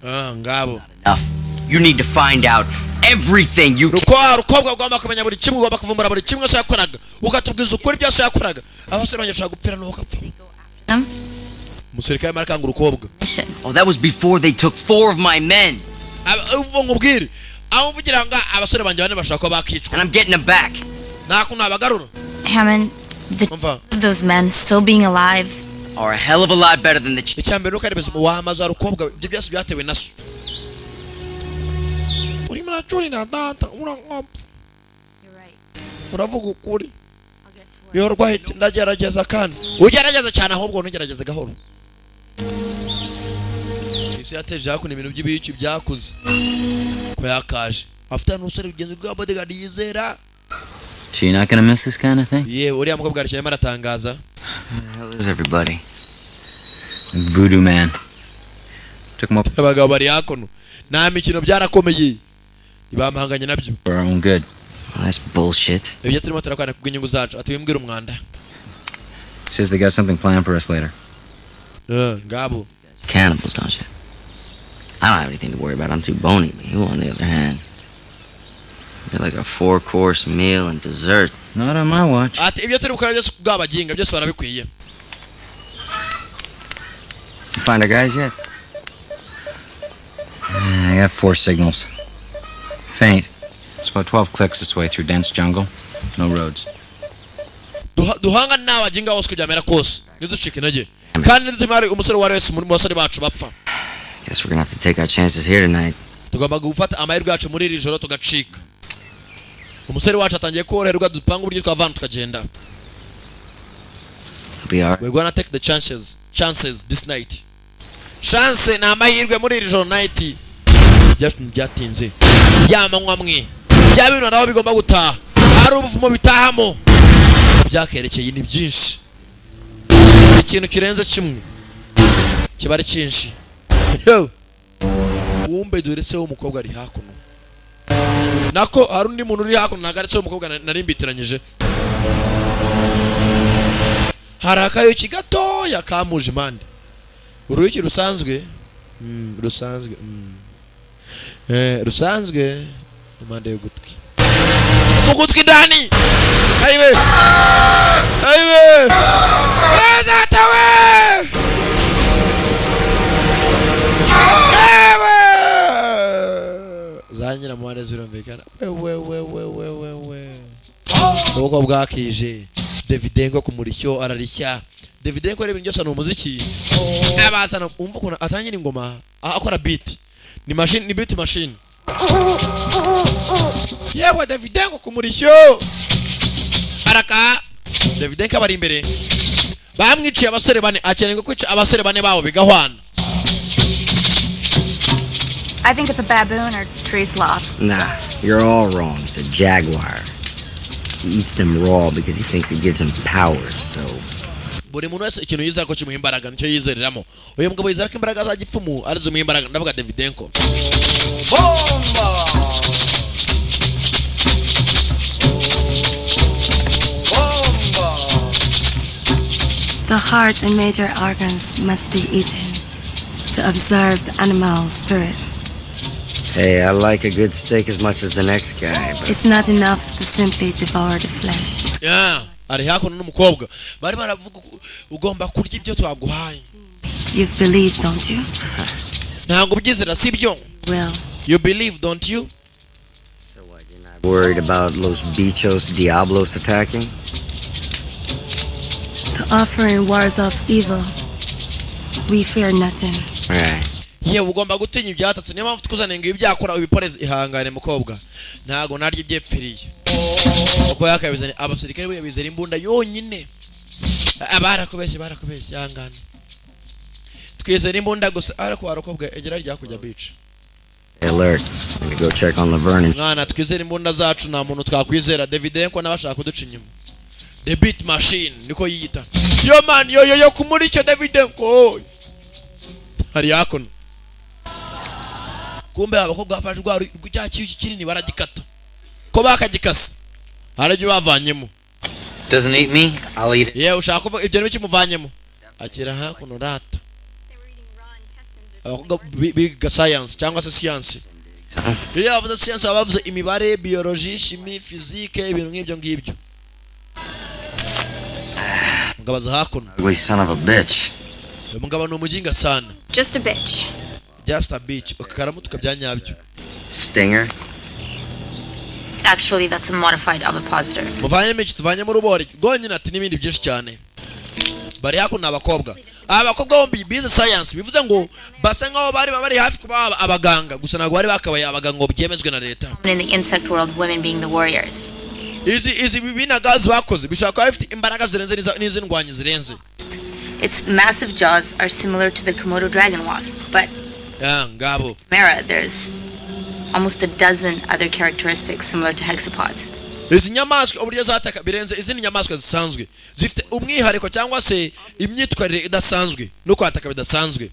Ah, ngabo. enough. You need to find out everything you can. Rukobwa, ugomba kumenya buri kimwe, ugomba kuvumbura buri kimwe so yakoraga, ukatubwiza ukuri byose yakoraga. Abasore banjye bashobora gupfira n'uwo ukapfa. Them? Umusirikare arimo arakanga urukobwa. Mission. Oh, that was before they took four of my men. Uvuga ngo ubwire aho mvugira ngo abasore banjye bane bashobora kuba bakicwa. And I'm getting them back. Nta kuntu nabagarura. Hammond, the Umva. of those men still being alive. Are a hell of a lot better than the. Icya mbere nuko ari bezima wamaze rukobwa. Ibyo byose byatewe na so. Urimo uracurira data, urankopfa. You're right. Uravuga ukuri. I'll get to work. Yorwa hiti, ndagerageza kandi ugerageza cyane, ahubwo ntugerageze gahoro. Isi yateje hakuno ibintu by'ibici byakuze ko yakaje afite n'umusore rugenzi rwa bodyguard yizera. So you're not gonna miss this kind of thing? Yewe, uriya mukobwa arimo aratangaza. Where the hell is everybody? Voodoo man. Took him up Abagabo bari hakuno, nta mikino, byarakomeye, ntibamuhanganye nabyo. for our own good. Well, that's bullshit. Ibyo turimo turakwana kubw'inyungu zacu. Ati wimbwira umwanda. Says they got something planned for us later. Ngabo. Cannibals, don't you? I don't have anything to worry about. I'm too bony. You, on the other hand, you're like a four-course meal and dessert. Not on my watch. Ati ibyo turi gukora byose bw'abaginga byose barabikwiye. You find our guys yet? I got four signals. Faint. It's about 12 clicks this way through dense jungle. No roads. Duhangane n'abaginga bose uko byamera kose, ntiducike intege kandi ntidutume hari umusore uwo ari wese mu basore bacu bapfa. Guess we're gonna have to take our chances here tonight. Tugomba gufata amahirwe yacu muri iri joro tugacika. Umusore wacu atangiye koroherwa, dupanga uburyo twavana tukagenda. It'll be all right. We're gonna take the chances this night. Chance ni amahirwe muri iri joro, night. Byacu byatinze ya manywa mwe bya bintu naho bigomba gutaha, hari ubuvumo bitahamo byakerekeye ni byinshi, ikintu kirenze kimwe kiba ari cyinshi. Yo! Wumbe dore se w'umukobwa ari hakuno, nako hari undi muntu uri hakuno, ntabwo ari se w'umukobwa, nari mbitiranyije. Hari akayuki gatoya kamuje impande, uruyuki rusanzwe, rusanzwe, rusanzwe impande y'ugutwi, mu gutwi ndani. Ayiwe, ayiwe, zatawe ewe za nyiramuhande zirumvikana. We we we we we we, ubukwe bwakije. Davidenko ku murishyo ararishya. Davidenko reba ibintu byose ni umuziki abazana, umva ukuntu atangira ingoma, akora beat, ni machine, ni beat machine. Yewe, Davidenko ku murishyo araka. Davidenko abari imbere bamwiciye abasore bane, akeneye kwica abasore bane babo bigahwana. I think it's a baboon or tree sloth. Nah, you're all wrong. It's a jaguar. He eats them raw because he thinks it gives him powers, so. Buri muntu wese ikintu yizera ko kimuha imbaraga nicyo yizereramo. Uyu mugabo yizera ko imbaraga za gipfumu ari zimuha imbaraga, ndavuga Davidenko. The heart and major organs must be eaten to absorb the animal spirit. Hey, I like a good steak as much as the next guy, but It's not enough to simply devour the flesh. Yeah, ari hakuno n'umukobwa bari baravuga ugomba kurya ibyo twaguhaye. You've believed, don't you? Ntabwo ubyizera, sibyo? Well, You believe, don't you? Worried about Los Bichos Diablos attacking? The offering wars off evil. We fear nothing. Right. Yewe, ugomba gutinya ibyatatse, niyo mpamvu tukuzaniye ngo ibi byakora ubiporeze. Ihangane mukobwa, ntabwo naryo ibyepfiriye uko yakabizanye. Abasirikare buriya bizera imbunda yonyine. Ah, barakubeshye, barakubeshye, ihangane, twizera imbunda gusa. Ariko warokobwa egera rya kujya bica. Stay alert. I'm gonna go check on Laverne and Mwana, twizere imbunda zacu, nta muntu twakwizera. Davidenko nawe ashaka kuduca inyuma. The beat machine niko yiyita. Yo man, yo yo yo, kumuricyo Davidenko hari hakuno. Kumbe abakobwa bafashe rwa cya kiyuki kinini baragikata, ko bakagikase hari ibyo bavanyemo. Doesn't eat me, I'll eat it. Yewe, ushaka kuvuga ibyo ntibikimuvanyemo, akira hakuno rata. Abakobwa biga science cyangwa se siyansi. Iyo bavuze siyansi baba bavuze imibare, biologie, chimie, physique, ibintu nk'ibyo ngibyo. Mugabo aza hakuno. Ugly son of a bitch. Uyu mugabo ni umuginga sana. Just a bitch. Just a bitch, ukaramutuka bya nyabyo. Stinger. Actually, that's a modified ovipositor. Muvanyemo iki? Tuvanyemo urubori rwonyine. Ati n'ibindi byinshi cyane. Bari hakuno ni abakobwa. Aba bakobwa bombi bize science, bivuze ngo basa nkaho bari hafi kuba abaganga, gusa ntabwo bari bakabaye abaganga ngo byemezwe na leta. In the insect world, women being the warriors. Izi binagazi bakoze bishobora kuba bifite imbaraga zirenze n'izindwanyi zirenze. Its massive jaws are similar to the Komodo dragon wasp, but Ya ngabo. Mara, there's almost a dozen other characteristics similar to hexapods. Izi nyamaswa uburyo zataka birenze izindi nyamaswa zisanzwe, zifite umwihariko cyangwa se imyitwarire idasanzwe no kwataka bidasanzwe.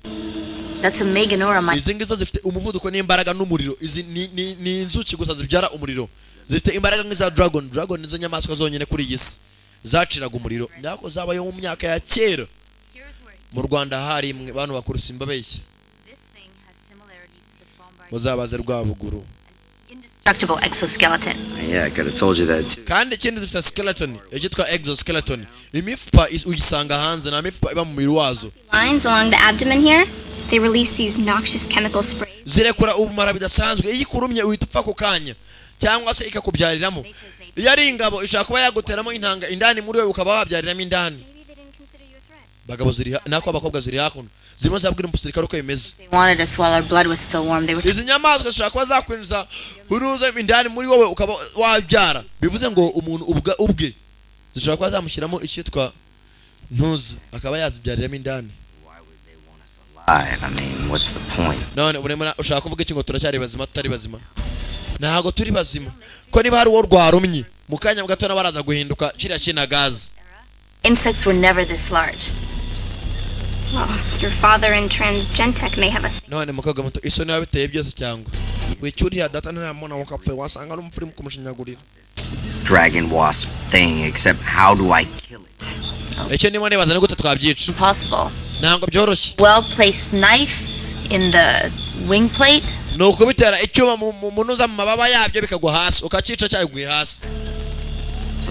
That's a Meganora mite. Izi ngizo zifite umuvuduko n'imbaraga n'umuriro. Izi ni inzuki gusa zibyara umuriro, zifite imbaraga nk'iza dragon. Dragon nizo nyamaswa zonyine kuri iyi si Zaciraga umuriro, nako zabayeho mu myaka ya kera. Mu Rwanda hari imwe, bantu bakuru, simbabeshya, muzabaze Rwabuguru. Indestructible exoskeleton. Yeah, I could have told you that too. Kandi ikindi, zifite skeleton, icyitwa exoskeleton, imifupa uyisanga hanze, nta mifupa iba mu mubiri wazo. Lines along the abdomen here, they release these noxious chemical sprays. Zirekura ubumara bidasanzwe. Iyo ikurumye uhita upfa ako kanya, cyangwa se ikakubyariramo. Iyo ari ingabo ishobora kuba yaguteramo intanga indani muri wowe, ukaba wabyariramo indani. Bagabo ziri nako abakobwa ziri hakuno, zirimo zirabwira umusirikare uko bimeze. They wanted us while our blood was still warm. They were Izi nyamaswa zishobora kuba zakwinjiza uruza indani muri wowe, ukaba wabyara. Bivuze ngo umuntu ubwe zishobora kuba zamushyiramo icyitwa ntuza, akaba yazibyariramo indani. Alive. I mean, what's the point? None uremera ushaka kuvuga iki, ngo turacyari bazima? Tutari bazima, ntabwo turi bazima, ko niba hari uwo rwarumye, mu kanya gato nawe araza guhinduka kiriya kinagazi. Insects were never this large. Well, your father and Transgentech may have a None mukobwa muto, isoni wabiteye byose, cyangwa wicyuriya data ntaramubona wakapfuye, wasanga ari umupfu urimo kumushinyagurira. Dragon wasp thing, except how do I kill it? Icyo ndimo nibaza ni gute twabyica. Impossible. Ntabwo byoroshye. Well placed knife in the wing plate. Ni ukubitera icyuma mu munuza mu mababa yabyo, bikagwa hasi, ukacica cyaguye hasi.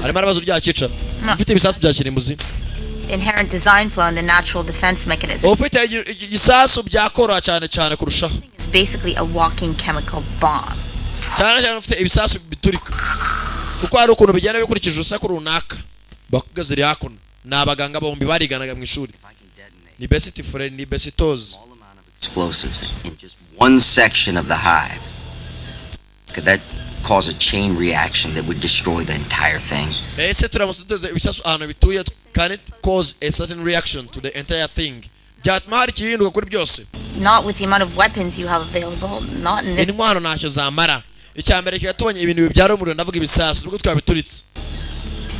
Harimo arabaza uryakica ufite ibisasu bya kirimbuzi. Inherent design flaw in the natural defense mechanism. Ufite igisasu byakoroha cyane cyane kurushaho. It's basically a walking chemical bomb. Cyane cyane ufite ibisasu biturika, kuko hari ukuntu bigenda bikurikije urusaku runaka. Bakobwa ziri hakuno ni abaganga bombi, bariganaga mu ishuri, ni best friend, ni besitozi. Explosives in just one section of the hive. Could that cause a chain reaction that would destroy the entire thing? Ese turamutse duteze ibisasu ahantu bituye, can it cause a certain reaction to the entire thing? Byatuma hari ikihinduka kuri byose? Not with the amount of weapons you have available. Not in this. Intwaro ntacyo zamara. Icya mbere kiba tubonye ibintu bibyara umuriro, ndavuga ibisasu, nubwo twabituritse.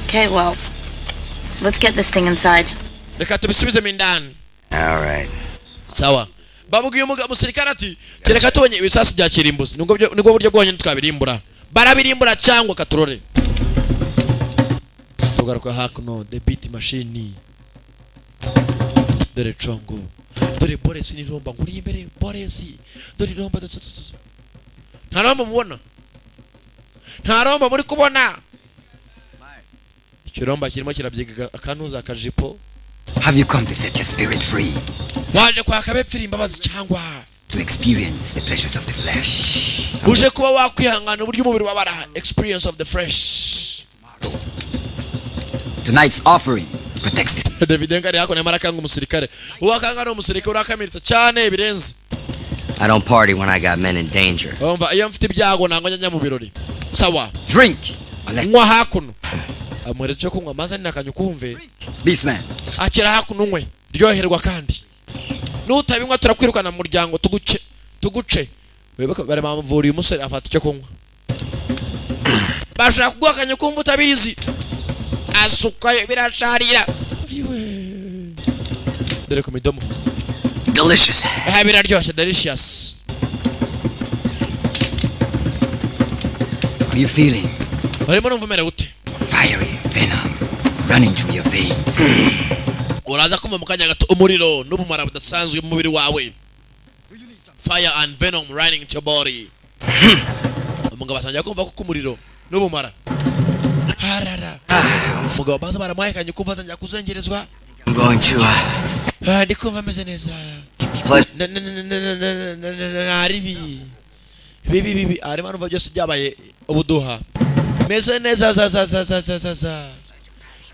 Okay, well, let's get this thing inside. Reka tubisubizemo indani. All right. Sawa, babwiye umusirikare ati kereka tubonye ibisasu bya kirimbuzi, nibwo buryo bwonyine twabirimbura. Barabirimbura cyangwa katurore. Tugaruka hakuno, the beat machine. Dore congo, dore boresi n'iromba nguriye imbere. Boresi, dore iromba, nta romba mubona, nta romba muri kubona. Ikiromba kirimo kirabyiga akanuza akajipo. Have you come to set your spirit free? Waje kwaka bepfira imbabazi cyangwa To experience the pleasures of the flesh? Uje kuba wakwihangana uburyo umubiri wabara, experience of the flesh? Tonight's offering protects the David ngari hakuno arimo arakanga umusirikare. Uwakanga ni umusirikare urakamiritse cyane birenze. I don't party when I got men in danger. Umva, iyo mfite ibyago ntabwo njya mu birori. Sawa. Drink. Nywa hakuno. Amuhereza icyo kunywa, maze ninakanya ukumve. Beastman. Akira hakuno unywe, ryoherwa, kandi nutabinywa turakwirukana mu muryango, tuguce tuguce. Wibuke bari bamuvuriye. Umusore afata icyo kunywa, bashaka kuguha akanya ukumva utabizi, asukayo birasharira. Ayiwe. Dore ku midomo. Delicious. Aha biraryoshye, delicious. How are you feeling? Urimo numva umerewe ute? Fiery venom running through your veins. Uraza kumva mu kanya gato umuriro n'ubumara budasanzwe mu mubiri wawe, fire and venom running into your body. Umugabo atangira kumva ko umuriro n'ubumara harara. Umugabo baza baramuhekanye, kumva atangira kuzengerezwa. I'm going to, Ah, ndi kumva ameze neza. Pleasure. Naribi bibi bibi, arimo arumva byose byabaye ubuduha, meze neza, za za za za za za za,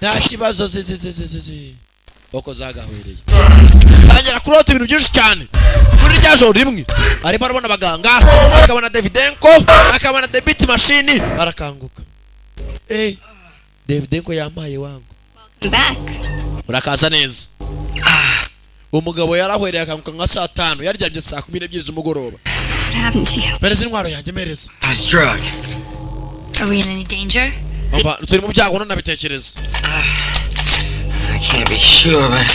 nta kibazo, zi zi zi zi zi zi uko zagahwereye. Tangira kurota ibintu byinshi cyane muri rya joro rimwe. Arimo arabona abaganga, akabona Davidenko, akabona the beat machine. Arakanguka, eh, Davidenko yampaye wangu. Back. Urakaza neza. Umugabo yarahwereye, akanguka nka saa 5, yaryamye saa 12 z'umugoroba. What happened to you? Mereza intwaro yanjye, mereza. I was drugged. Are we in any danger? Umva, turi mu byago none nabitekereza. I can't be sure, but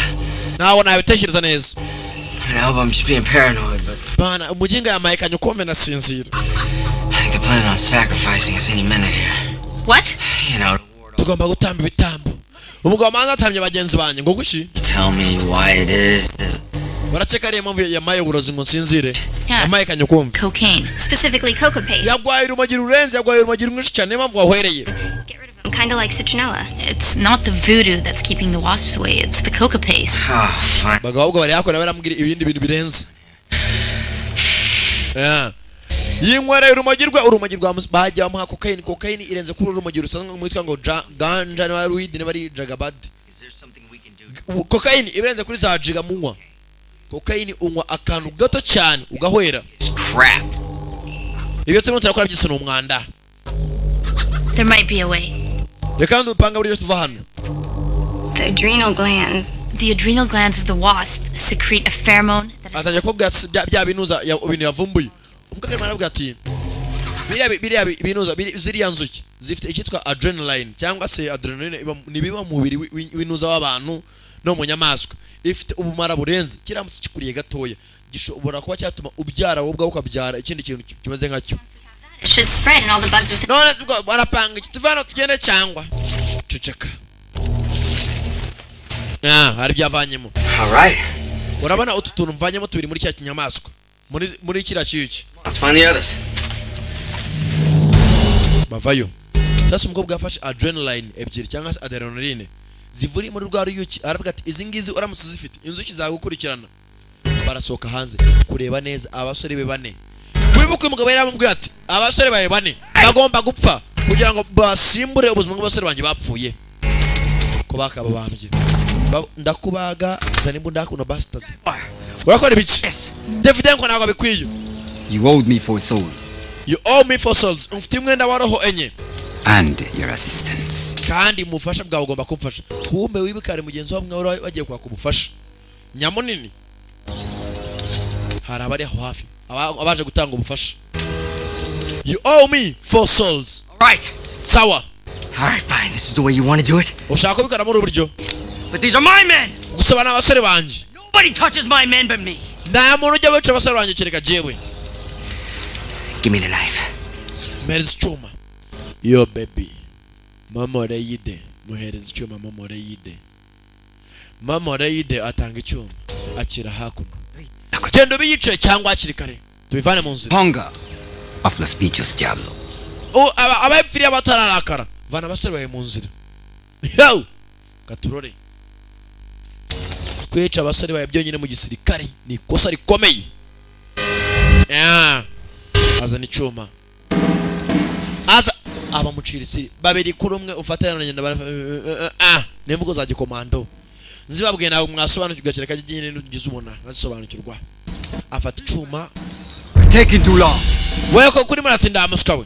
Ntabwo nabitekereza neza. I mean, I hope I'm just being paranoid, but Bana umuginga yamaye kanya ukumve nasinzira. I think they're planning on sacrificing us any minute here. What? You know, Tugomba gutamba ibitambo. Umugabo manza atamye bagenzi banjye ngo guki. Tell me why it is that Barakeka ariyo mpamvu yamaye uburozi ngo nsinzire. Yeah. Yamaye kanyukumva. Cocaine. Specifically, coca paste. Yagwaye urumogi rurenze, yagwaye urumogi rwinshi cyane, niyo mpamvu wahwereye. Kind of like citronella. It's not the voodoo that's keeping the wasps away, it's the coca paste. Bagabo ahubwo bari hakurya baramubwira ibindi bintu birenze. Yeah. Yinywereye urumogi rwe, urumogi rwa bajya bamuha cocaine. Cocaine irenze kuri urumogi rusanzwe mwitwa ngo ganja, niba ari weed, niba ari jagabad. Cocaine irenze kuri za jiga munywa. Cocaine unywa akantu gato cyane ugahwera. Crap. Ibyo turimo turakora byose ni umwanda. There might be a way. Reka dupanga buryo tuva hano. The adrenal glands. The adrenal glands of the wasp secrete a pheromone that Atangiye kubwira ati bya binuza ibintu yavumbuye. Umukobwa arimo aravuga ati biriya binuza ziriya nzuki zifite icyitwa adrenaline cyangwa se adrenaline ni biba mu mubiri w'inuza w'abantu no mu nyamaswa. Ifite ubumara burenze, kiramutse kikuriye gatoya gishobora kuba cyatuma ubyara wowe ubwawe ukabyara ikindi kintu kimeze nkacyo. Should spread and all the bugs within. None se ubwo barapanga iki? Tuve hano tugende cyangwa ceceka. Hari ibyavanyemo. All right. Urabona utu tuntu mvanyemo tubiri muri cya kinyamaswa, muri kiriya kiyuki. Let's find the others. Bavayo. Sasa umukobwa yafashe adrenaline ebyiri cyangwa se adrenaline zivuri muri rwa ruyuki, aravuga ati izi ngizi uramutse uzifite inzuki zagukurikirana. Barasohoka hanze kureba neza abasore be bane. Wibuke umugabo yari amubwiye ati abasore bawe bane bagomba gupfa kugira ngo basimbure ubuzima bw'abasore banjye bapfuye ko bakababambye. Ndakubaga zana imbunda hakuno bastard. Urakora ibiki? David ngo ntabwo abikwiye. You owed me 4 souls. You owe me 4 souls. Mfite umwenda wa roho enye. And your assistance. Kandi umufasha bwawe ugomba kumfasha. Kumbe wibikare mugenzi wawe mwe bagiye kwaka ubufasha. Nyamunini. Hari abari aho hafi abaje gutanga ubufasha. You owe me 4 souls. All right. Sawa. All right, fine. This is the way you want to do it. Ushaka kubikora muri uburyo. But these are my men. Gusa bana abasore banje. Nobody touches my men but me. Nta muntu ujya wica abasore banje kereka jewe. Give me the knife. Mpereza icyuma. Yo baby. Mama Reyide muhereza icyuma. Mama Reyide. Mama Reyide atanga icyuma. Akira hakuno. Genda ubiyice cyangwa hakiri kare. Tubivane mu nzira. Hunger of los bichos diablo. Abapfiriye batararakara. Vana abasore bawe mu nzira. Yo! Gaturore. Kwica abasore bawe byonyine mu gisirikare ni ikosa rikomeye. Azana icyuma. Aza abamuciritsi babiri kuri umwe ufatana na nyina nemvugo za gikomando. Nzibabwiye nawe mwasobanukirwa kereka nyine n'ugize ubona nkazisobanukirwa. Afata icyuma. Take it too long. Wewe ko kuri muratinda amusuka we.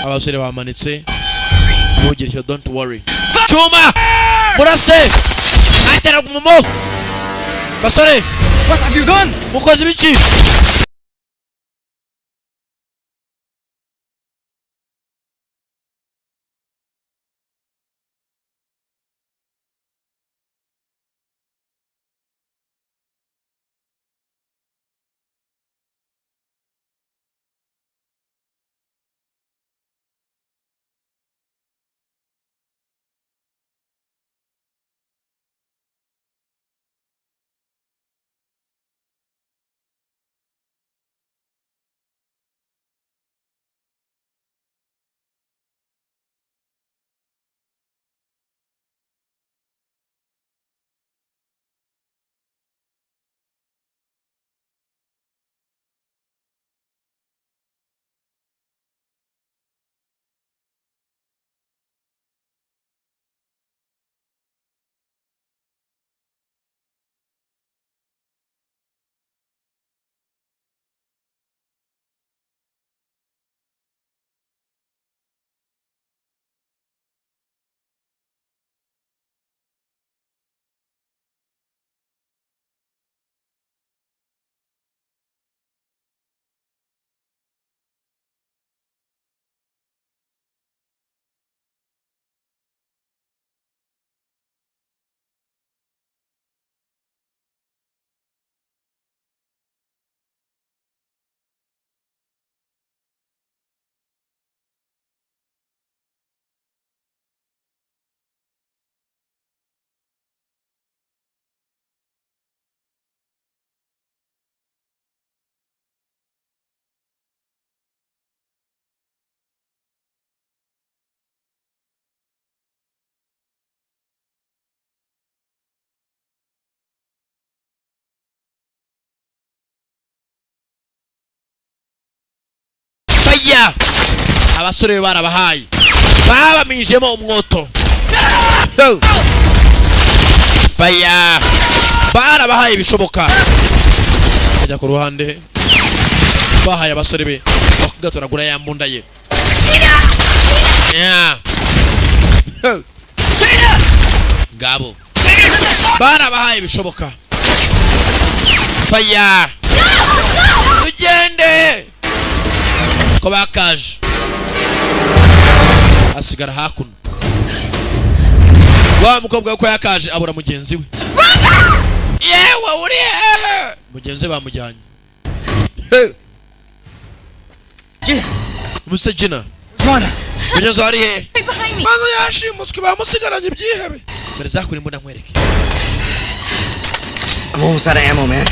Abasore bamanitse. Ntugire icyo, don't worry. Cyuma! Murase! Atera gumumo. Basore! What have you done? Mukozi biki? Abasore be barabahaye, babamijemo umwoto. Baya barabahaye ibishoboka. Ajya ku ruhande, bahaye abasore be bakatoragura ya mbunda ye. Yeah. Ngabo barabahaye ibishoboka. Faya, tugende ko bakaje. Asigara hakuno wa mukobwa ko yakaje abura mugenzi we. Yewe, uri hehe? Mugenzi we bamujyanye. Umuse Gina, mugenzi we ari hehe? Right behind me. Maze yashimutswe, bamusigaranye ibyihebe. Mbere zakuri mbona nkwereke. I'm almost out of ammo, man.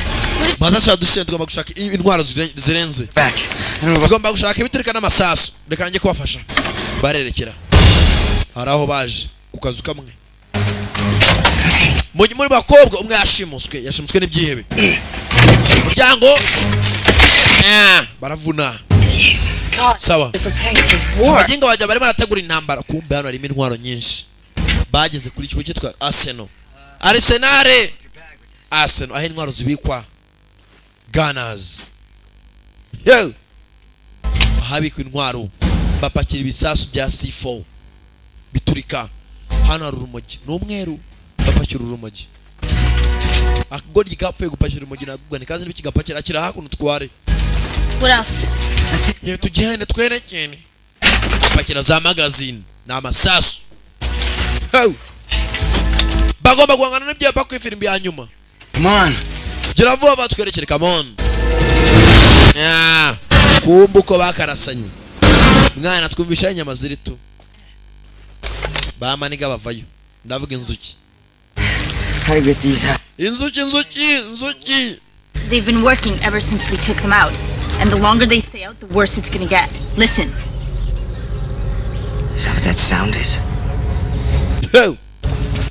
Masasu yadushize, tugomba gushaka intwaro zirenze. Back. Tugomba gushaka ibiturika n'amasasu. Reka njye kubafasha. Barerekera, hari aho baje ku kazu kamwe muri bakobwa umwe yashimuswe n'ibyihebe. Umuryango baravuna. Sawa, abaginga bajya barimo barategura intambara. Kumbe hano harimo intwaro nyinshi. Bageze kuri kigo cyitwa Arsenal, Arsenal, Arsenal, aho intwaro zibikwa. Gunners, yo, ahabikwa intwaro, bapakira ibisasu bya C4 biturika. Hano hari urumogi, ni umweru, bapakira urumogi. Akagoryi kapfuye gupakira urumogi nagubwa nikazi n'ibikigapakira. Akira hakuno tware. What else? Yewe, tugende twerekene. Pakira za magazine ni amasasu. Ho! Bagomba guhangana n'ibyapa ku ifirimbi ya nyuma. Come on. Gira vuba batwerekere. Come on. Yeah. Kumbe uko bakarasanye mwana twumvisha inyama ziri tu bamaniga bavayo. Ndavuga inzuki. How do you get these? Inzuki, inzuki, inzuki. They've been working ever since we took them out. And the longer they stay out, the worse it's gonna get. Listen. Is that what that sound is? Ho!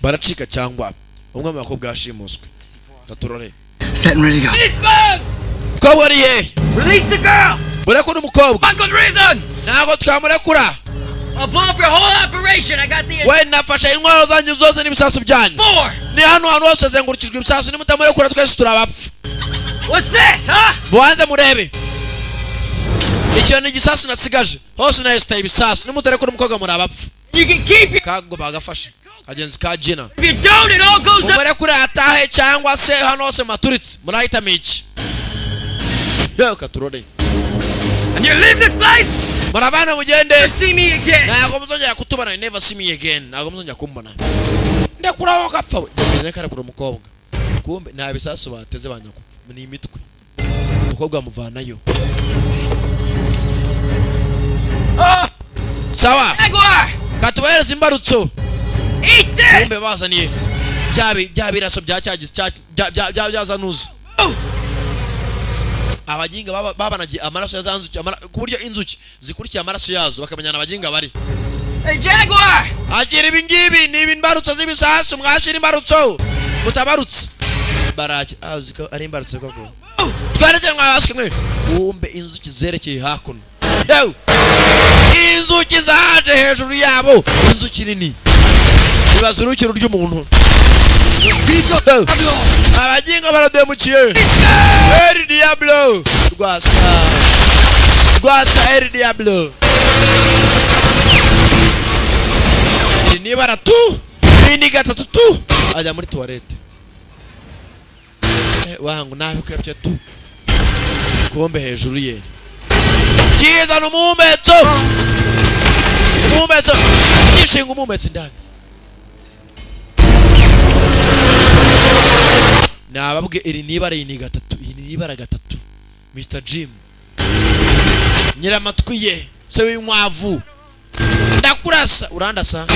Baracika cyangwa umwe mu bakobwa yashimuswe gaturore. Set and ready to go. Mukobwa ari hehe? Release the girl! Murekure umukobwa. Uncle Reason! Ntabwo twamurekura. I'll blow up your whole operation. I got the We nafashe intwaro zanyu zose n'ibisasu byanyu. Four. Ni hano hantu hose hazengurukijwe ibisasu. Nimutamurekura twese turabapfa. What's this, huh? Mubanze murebe, icyo ni igisasu nasigaje. Hose nahesitaye ibisasu. Nimutarekura umukobwa muri abapfa. You can keep your Kago bagafashe kagenzi ka Gina. If you don't, it all goes up. Umurekure atahe cyangwa se hano hose maturitse. Murahitamo iki? Yewe, katurore. And you leave this place? Murabana mugende. Never see me again. Ntabwo muzongera kutubona. You never see me again. Ntabwo muzongera kumbona. Ndekuraho gapfa we. Ndamenya karekura umukobwa. Kumbe nta bisasu bateze, banyakupfa ni imitwe. Umukobwa amuvanayo. Oh, Sawa. Jaguar! Katubahereza imbarutso. Eat this! Kumbe bazaniye bya biraso bya cyagize cya bya bya bya byazanuza. Abaginga babanagiye amaraso ya za nzuki, ku buryo inzuki zikurikiye amaraso yazo bakamenyana abaginga bari. Hey, Jaguar! Agira ibi ngibi ni imbarutso z'ibisasu. Mwashira imbarutso mutabarutse baraki azi ko ari imbarutso koko. Twerekeye mwabaswe mwe. Kumbe inzuki zerekeye hakuno. Yewe, inzuki zaje hejuru yabo. Inzuki nini ibaza urukiro ry'umuntu. Abaginga barademukiye. El Diablo rwasa rwasa, El Diablo. Iri ni ibara tu, iri ni gatatu tu. Ajya muri toilette. Wangu nabikwebye tu. Kumbe hejuru ye kizana umuhumetso, umuhumetso gishinga umuhumetso indani. Nababwe iri ni ibara, iyi ni gatatu, iyi ni ibara gatatu. Mr Jim nyiramatwi ye se w'inkwavu, ndakurasa urandasa.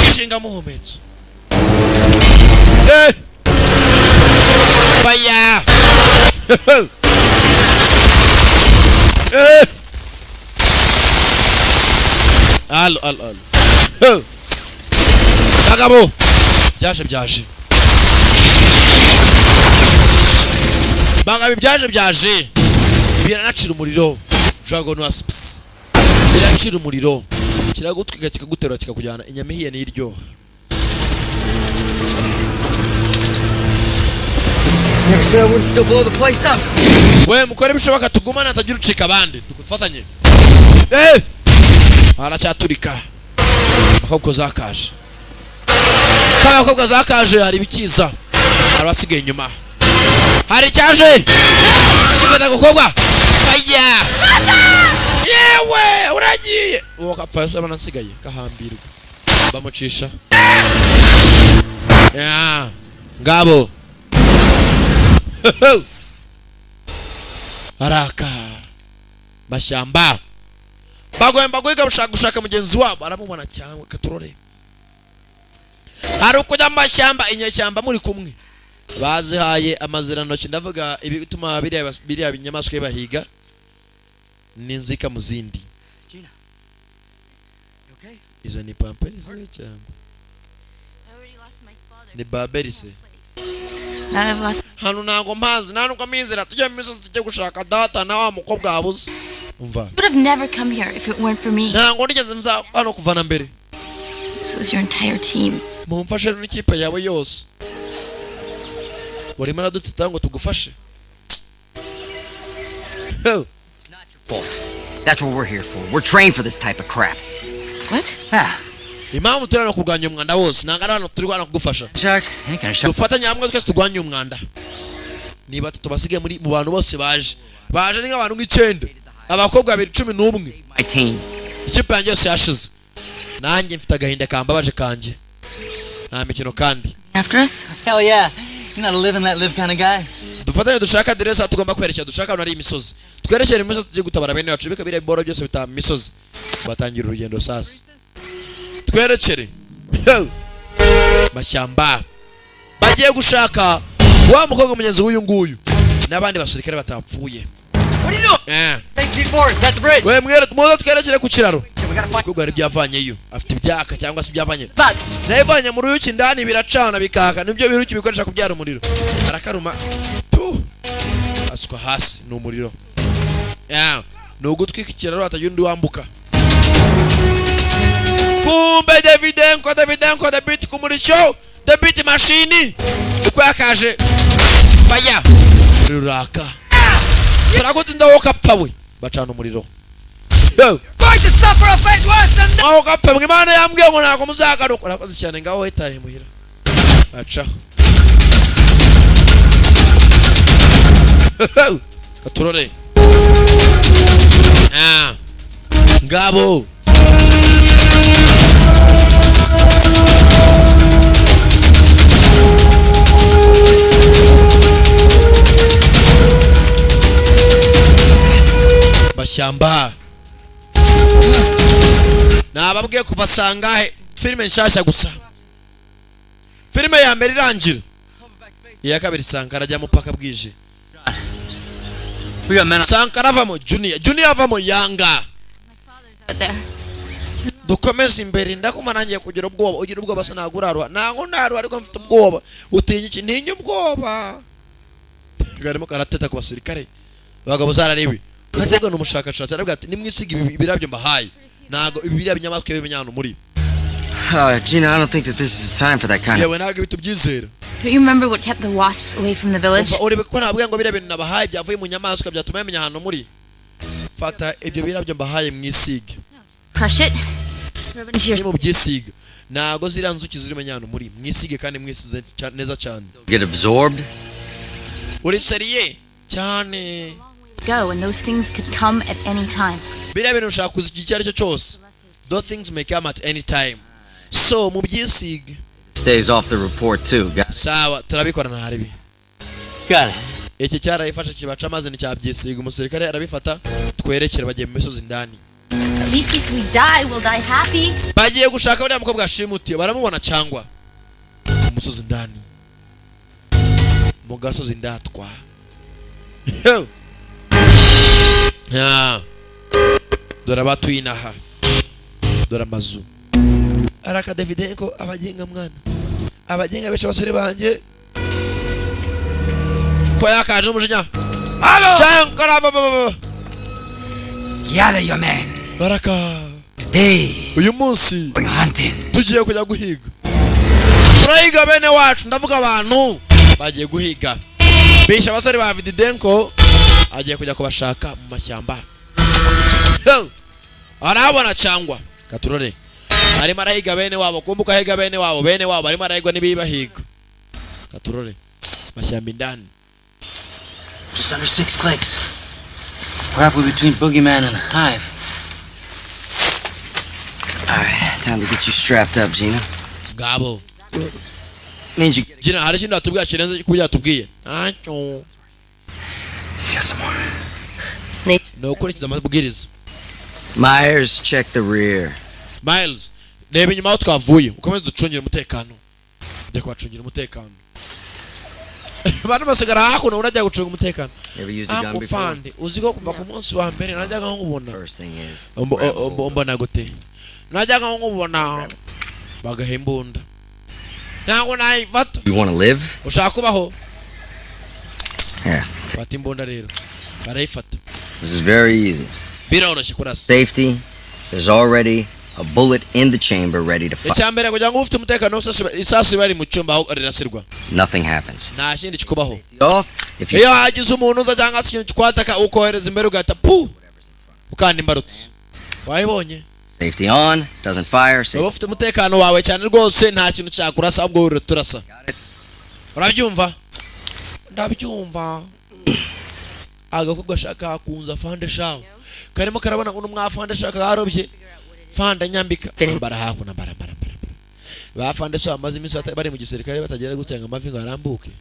Gishinga muhumetso. Fire. Alo, alo, alo. Bagabo, byaje byaje. Bagabo, byaje byaje, biranacira umuriro. Dragon Wasps. Ucira umuriro kiragutwika kikaguterura kikakujyana. Inyama ihiye ni iryoha. Never said I wouldn't still blow the place up. We mukore ibishoboka tugumane hatagira ucika abandi, dufatanye. Aracyaturika. Abakobwa zakaje, abakobwa zakaje, hari ibikiza, hari abasigaye inyuma, hari icyaje gifata agakobwa. Aya yewe uragiye uwo kapfa yose abana asigaye kahambirwa bamucisha. Ya ngabo araka mashyamba bagomba guhiga gushaka mugenzi wabo aramubona cyangwa katurore. Hari ukujya mu mashyamba inyeshyamba muri kumwe bazihaye amazirantoki, ndavuga ibi bituma biriya binyamaswa bahiga n'inzika mu zindi. Izo ni pampers cyangwa ni baberise? Hano ntago mpazi, nta nubwo mizera tujya mu misozi tujye gushaka data na wa mukobwa wabuze. Umva, You would have never come here if it weren't for me. Ntabwo nigeze nza hano kuva na mbere. This was your entire team. Mumfashe n'ikipe yawe yose. Urimo aradutita ngo tugufashe. Fault. That's what we're here for. We're trained for this type of crap. What? Ah. Impamvu turi hano kurwanya umwanda wose ntabwo ari hano turi hano kugufasha. Dufatanye hamwe twese turwanye umwanda. Ni batatu basigaye muri mu bantu bose baje. Baje ni nk'abantu nk'icyenda. Abakobwa babiri 11. My team. Ikipe yanjye yose yashize. Nanjye mfite agahinda kambabaje kanjye. Nta mikino kandi. After us? Hell yeah. You're not a live and let live kind of guy. Dufatanye dushaka aderesi tugomba kwerekera, dushaka ahantu hari imisozi. Twerekere imisozi tujye gutabara bene wacu, bika biriya biboro byose bitaba imisozi. Batangira urugendo sasa. Twerekere mashyamba bagiye gushaka wa mukobwa mugenzi w'uyu nguyu n'abandi basirikare batapfuye. We mwere muze twerekere ku kiraro. Umukobwa hari ibyavanyeyo, afite ibyaka cyangwa se ibyavanye nabivanye mu ruyuki indani biracana bikaka, nibyo biruki bikoresha kubyara umuriro. Arakaruma tu asukwa hasi ni umuriro. Ni ugutwika ikiraro hatagira undi wambuka. Kumbe Davidenko, Davidenko, the beat kumurisho, the beat machine uko yakaje fire ruraka. Turagutinda wowe ukapfa we, bacana umuriro. Aho gapfa mwe Imana yambwiye ngo ntabwo muzagaruka. Urakoze cyane ngaho witaye muhira. Acaho. Katurore. Ngabo. Bashyamba. Nababwiye kuva sangahe filime nshasha gusa. Filime ya mbere irangira. Iya kabiri Sankara ajya mupaka bwije. Sankara avamo Junior, Junior avamo Yanga. Dukomeze imbere ndakuma nangiye kugira ubwoba, ugira ubwoba sinagurarwa. Nango narwa ariko mfite ubwoba. Utinya iki? Ntinya ubwoba. Garimo karateta ku basirikare. Abagabo zarariwe. Kuvuga no mushakashatsi aravuga ati nimwisiga ibirabyo mbahaye. Ntago ibiriya binyamaswa bimenya hano muri. Gina, I don't think that this is time for that kind of. Yewe ntago bitubyizera. Don't you remember what kept the wasps away from the village? Urebe ko nabwiye ngo biriya bintu nabahaye byavuye mu nyamaswa byatuma bamenya hano muri. Fata ibyo birabyo mbahaye mwisige. Crush it. Rub it into your. Mu byisiga. Ntago ziriya nzuki ziri hano muri. Mwisige kandi mwisize neza cyane. Get absorbed. Uri seriye cyane. Go and those things could come at any time. Biriya bintu ushaka kuzigira icyo aricyo cyose. Those things may come at any time. So mu byisiga. Stays off the report too, guys. Sawa, turabikora na haribi. Got it. Iki cyarayifashe kibaca amazi nticyabyisiga umusirikare arabifata twerekere bagiye mu misozi indani. At least if we die, we'll die happy. Bagiye gushaka uriya mukobwa ashimutiye baramubona cyangwa mu musozi indani. Mu gasozi ndatwa. Ya. Dore abatuye inaha. Dore amazu. Araka Davidenko abagenga mwana. Abagenga besha basore banje. Ko yakaje n'umujinya. Halo. Chankara baba. Yada your man. Baraka, uyu munsi tugiye kujya guhiga. Turahiga bene wacu, ndavuga abantu bagiye guhiga. Bisha abasore ba Vididenko, agiye kujya kubashaka mu mashyamba. Arabona cyangwa katurore arimo arahiga bene wabo, kumbuka ahiga bene wabo, bene wabo arimo arahigwa n'ibibahiga. Katurore mashyamba indani. Just under 6 clicks. We're halfway between Boogeyman and Hive. All right, time to get you strapped up, Gina. Ngabo. Means you Gina, hari ikintu watubwiye kirenze ku byo yatubwiye? Ntacyo. You got some more. Ni ukurikiza amabwiriza. Myers, check the rear. Miles, reba inyuma aho twavuye, ukomeze ducungire umutekano. Ujya kubacungira umutekano. Abantu basigara hakuno, urajya gucunga umutekano. Ever used a gun Ako before? fande, uzi ko kuva ku munsi wa mbere najyaga nkubona. First thing is, Mbona gute? Najyaga nkubona bagaha imbunda. Ntabwo nayifata. You want to live? Ushaka kubaho? Here. Fata imbunda rero. Barayifata. This is very easy. Biroroshye kurasa. Safety, there's already a bullet in the chamber ready to fire. Icya mbere, kugira ngo ube ufite umutekano wose, isasu riba riri mu cyumba aho rirasirwa. Nothing happens. Nta kindi kikubaho. Off, if you Iyo hagize umuntu uza cyangwa se ikintu kikwataka, ukohereza imbere ugahita pu ukanda imbarutso. Wayibonye? Safety on, doesn't fire. Uba Safety ufite umutekano wawe cyane rwose, nta kintu cyakurasa, ahubwo wowe turasa. Urabyumva? Ndabyumva. Agakobwa gashaka kunza afande shawo, karimo karabona uno mwafande shaka karobye fanda nyambika barahakuna bara bara bara ba fande shawo amaze iminsi bari mu gisirikare batagera gutenga amavi ngo arambuke.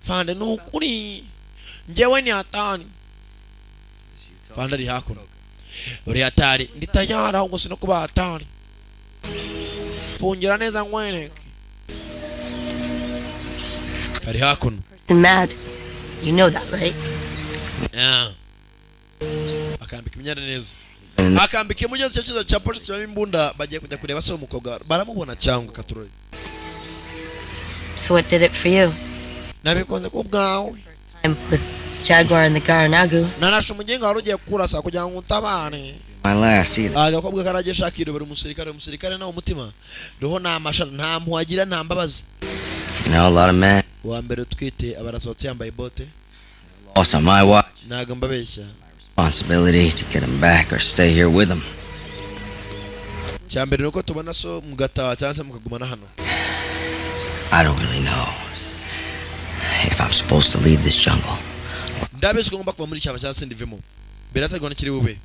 Fande, ni ukuri njyewe ni hatani. Fande ari hakuno, uri hatari, ndi tayari ahubwo sino kuba hatari. Fungira neza nkwereke. Ari hakuno. Person mad. You know that, right? Yeah. Akambika imyenda neza, akambika mugenzi cyo cyiza cya polisi kibamo imbunda. Bagiye kujya kureba se umukobwa baramubona cyangwa katurore. So what did it for you? Nabikunze ku bwawe. Time with Jaguar and the Garanagu. Narashe umugenga wari ugiye kurasa kugira ngo utabare. My last either. Agakobwa karagiye shaka irobera umusirikare, umusirikare nawe umutima roho nta mashara, nta mpuhwe agira, nta mbabazi. You know, a lot of men Uwa mbere utwite aba arasohotse yambaye bote. Lost on my watch. Ntabwo mbabeshya. Responsibility to get them back or stay here with them. Cya mbere ni uko tubona so mugataha cyangwa se mukagumana hano. I don't really know if I'm supposed to leave this jungle. Ndabizi ko ngomba kuva muri cyaba cyangwa se ndivemo, biraterwa n'ikiri bube.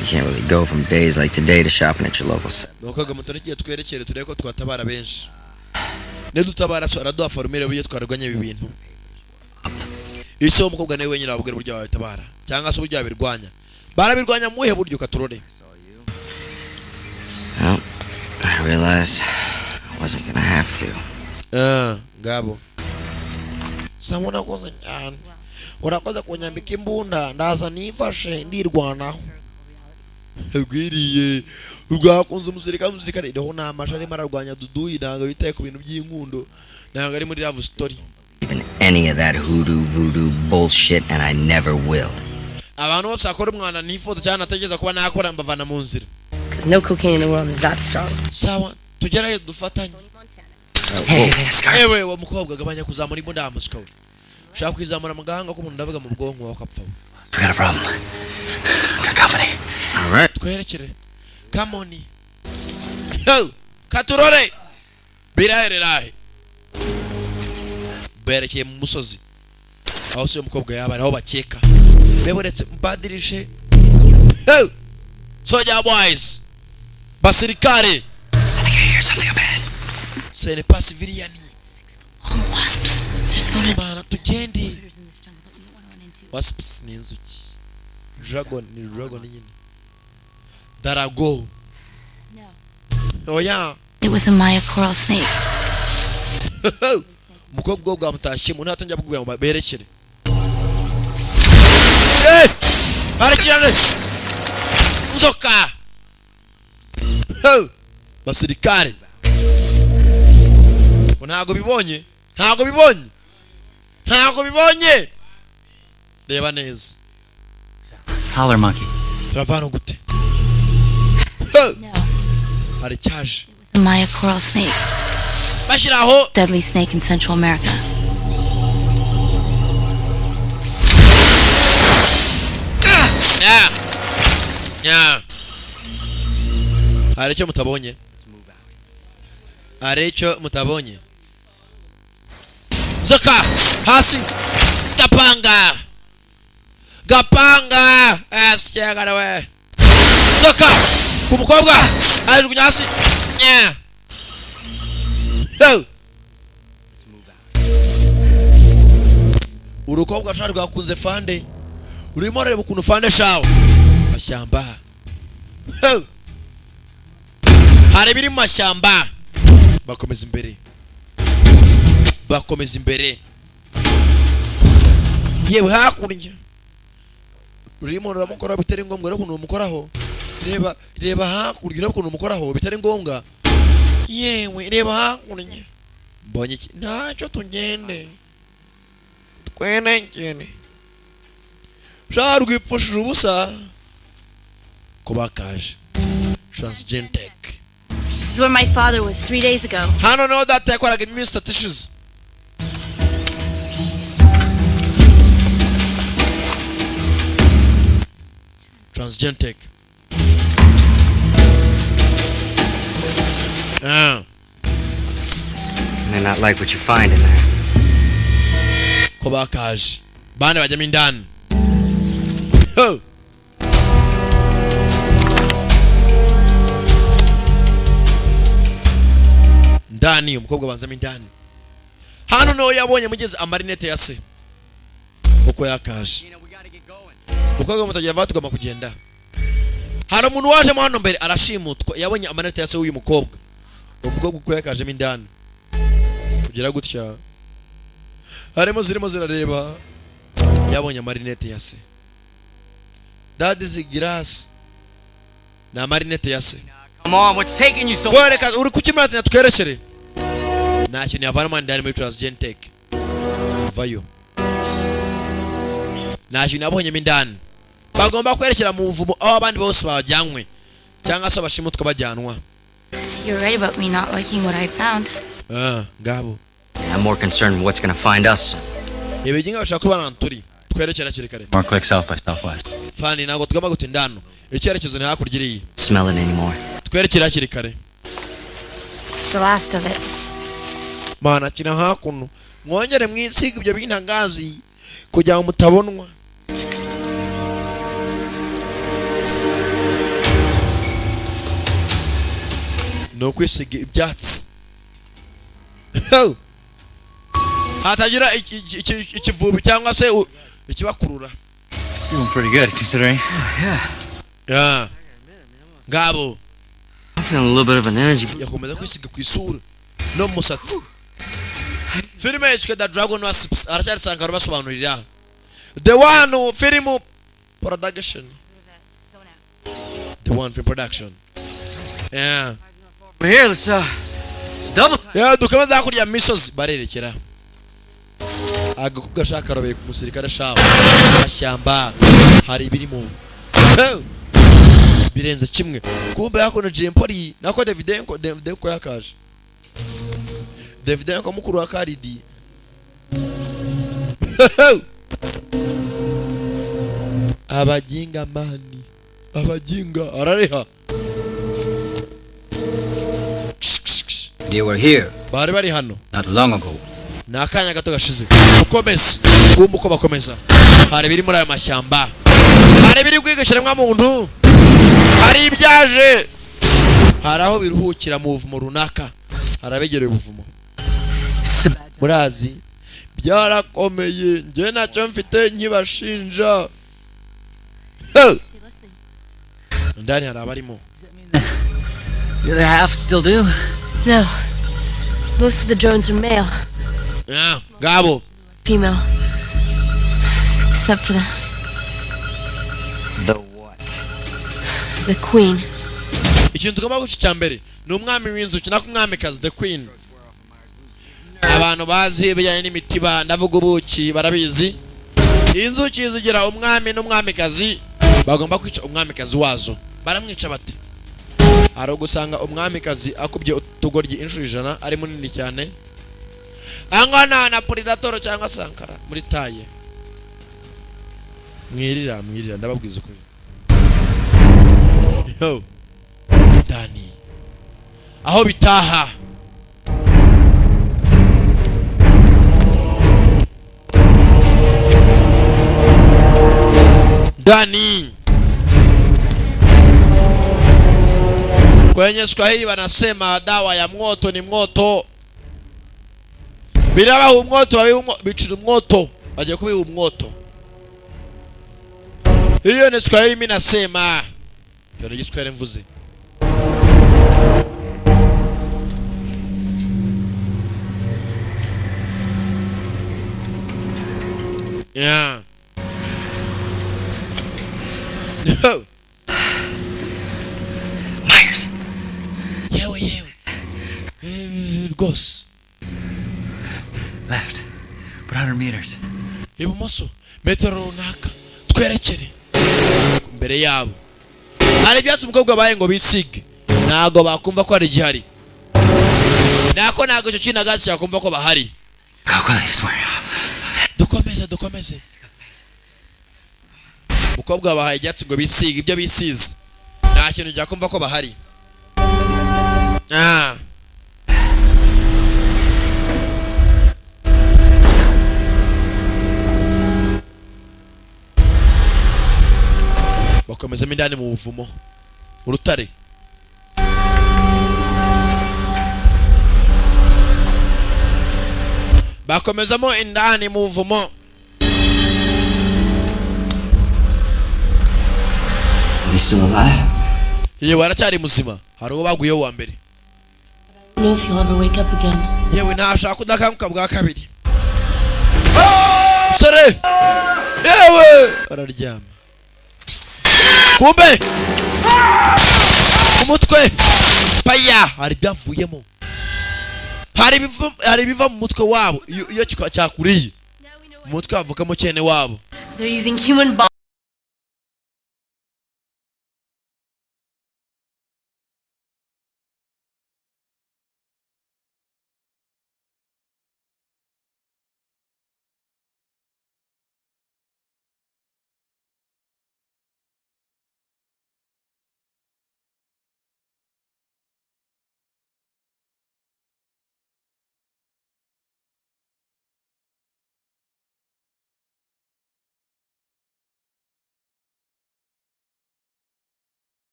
You can't really go from days like today to shopping at your local set. Abakobwa muto, n'igihe twerekere turebe ko twatabara benshi. Nidutabara so araduha formule uburyo twarwanya ibi bintu. Ese uwo mukobwa nawe wenyine wabwira uburyo wabitabara cyangwa se uburyo wabirwanya? Barabirwanya mu buhe buryo? Katurore. Well, I realized I wasn't gonna have to. Ah, ngabo sama, urakoze cyane, urakoze kunyambika imbunda, ndaza nifashe ndirwanaho. Rwiriye rwakunze umusirikare, umusirikare roho nta masha, arimo ararwanya duduyi, ntabwo yitaye ku bintu by'inkundo, ntabwo ari muri love story. Even any of that hoodoo voodoo bullshit, and I never will. Abantu bose bakora umwana nifuza cyangwa natekereza kuba nakora, mbavana mu nzira. Because no cocaine in the world is that strong. Sawa, tugerageze dufatanye. Hey, hey, Scar. Ewe wa mukobwa, gabanya kuzamura imbunda ya musika we. Ushaka kwizamura mu gahanga k'umuntu, ndavuga mu bwonko wawe, ukapfa we. We got a problem. Got company. All right. Twerekere kamoni. Yo, katurore birahererahe. Berekeye mu musozi aho se umukobwa yaba ari, aho bakeka beboretse mbadirishe. Yo, soldier boys, basirikare. I think I hear something up ahead. Ce n'est pas civilian. Wasps. There's voted. Mana, tugende. Wasps ni inzuki, dragon ni dragon nyine, darago. Oya. It was a Maya coral snake. Umukobwa we bwamutashye mu ntatangira kubwira ngo berekere. Eh! Barekirane inzoka. Ho! Basirikare ngo ntabwo bibonye, ntabwo bibonye, ntabwo bibonye, reba neza. Howler monkey. Turava hano gute? No. Hari icyaje. The Maya coral snake. Bashyiraho. Deadly snake in Central America. Yeah. Hari icyo mutabonye, hari icyo mutabonye. Zoka hasi, gapanga gapanga asyagara we. Zoka ku mukobwa ajugunya hasi. Yeah. Ho! Urukobwa shaka rwakunze fande, urimo areba ukuntu fande shawe mashyamba. Ho! Hari ibiri mu mashyamba. Bakomeza imbere, bakomeza imbere. Yewe, hakurya urimo uramukora bitari ngombwa. Reba ukuntu umukoraho, reba, reba hakurya, ureba ukuntu umukoraho bitari ngombwa. Yewe, reba hakurya, mbonye iki? Ntacyo, tugende twenengene. Sha, rwipfushije ubusa ko bakaje Transgentech. This is where my father was 3 days ago. Hano niho data yakoraga iminsi 3 ishize. Transgentech. Ah. May not like what you find in there. Ko bakaje bane bajyamo indani. Ho! Ndani umukobwa abanzamo indani. Hano niho yabonye mugeze amarinete ya se uko yakaje. Umukobwa mutagira vuba, tugomba kugenda. Hari umuntu wajemo hano mbere arashimutwa, yabonye amarinete ya se w'uyu mukobwa. Uwo mukobwa uko yakajemo indani kugira gutya, harimo zirimo zirareba, yabonye amarinete ya se. Daddy's glass ni amarinete ya se. Come on, what's taking you so Ngo reka, uri kukimara, twerekere. Nta kintu yavanamo ndani muri Transgentech. Vayo, nta kintu yabonyemo indani. Bagomba kwerekera mu buvumo aho abandi bose bajyanywe cyangwa se abashimutwa bajyanwa. You're right about me not liking what I found. Ah, ngabo. I'm more concerned with what's gonna find us. Ibiginga bashaka kuba ahantu turi, twerekera hakiri kare. More click south by southwest. Fani, ntabwo tugomba gutinda hano, icyerekezo ni hakurya iriya. Smell it anymore. Twerekere hakiri kare. It's the last of it. Mana, kina hakuno, mwongere mwisiga ibyo bintangazi kugira ngo mutabonwa. Ni ukwisiga ibyatsi hatagira ikivubi cyangwa se ikibakurura. Doing pretty good considering. Yeah. Yeah. Ngabo. I'm feeling a little bit of an energy. Yakomeza kwisiga ku isura no mu musatsi. Filime yiswe The Dragon Wasps, aracyari Sankara basobanurira. The One Film Production, The One Film Production, yeah. We're here. Let's double time. Yeah, dukomeza hakurya mu misozi barerekera. Agakobwa ashaka karobeye ku musirikare shawo. Mashyamba hari ibirimo. Hey! Birenze kimwe. Kumbe hakuno Jempoli nako Davidenko, Davidenko yakaje. Davidenko mukuru wa Karidi. Abajinga mani, abajinga arareha. They were here Bari bari hano not long ago. Ni akanya gato gashize. Ukomeze kumva uko bakomeza. Hari ibiri muri ayo mashyamba, hari ibiri kwiga muntu, hari ibyaje, hari aho biruhukira mu buvumo runaka, hari abegereye ubuvumo. Murazi byarakomeye, njye ntacyo mfite nkibashinja. Hey! Ndani hari abarimo. The other half still do? No. Most of the drones are male, Yeah, ngabo. Female. Except for The what? the queen. Ikintu tugomba guca icya mbere ni umwami w'inzuki, nako umwamikazi, the queen. Abantu bazi ibijyanye n'imitiba, ndavuga ubuki, barabizi. Inzuki zigira umwami n'umwamikazi. Bagomba kwica umwamikazi wazo. Baramwica bate? Hari ugusanga umwamikazi akubye utugoryi inshuro 100, ari munini cyane angana na Predator cyangwa Sankara muri taye. Mwirira, mwirira, ndababwiza ukuri. Yo Dani, aho bitaha Dani. Kwenye Swahili wanasema dawa ya moto ni moto. Birabaho umwoto, bicira umwoto, bagiye kubiha umwoto. Hiyo ni Swahili mimi nasema. Cyo ni Giswahili mvuze. Yeah. Myers. Yewe yewe. Rwose. Left. But 100 meters. Ibumoso metero runaka twerekere imbere yabo. Hari ibyatsi umukobwa babaye ngo bisige, ntago bakumva ko hari igihari. Nako ntago icyo kinagasi yakumva ko bahari. Dukomeze, dukomeze. Umukobwa babahaye ibyatsi ngo bisige, ibyo bisize nta kintu cyakumva ko bahari. Bakomezamo indani mu buvumo, urutare. Bakomezamo indani mu buvumo. Are they still alive? Yewe aracyari muzima. Hari uwo baguyeho wa mbere. I don't know if you'll ever wake up again. Yewe ntashaka kudakanguka bwa kabiri. Sore! Yewe araryama. Kumbe umutwe paya hari byavuyemo, hari biva mu mutwe wabo. Iyo cyakuriye umutwe havukamo cyene wabo. They're using human bombs.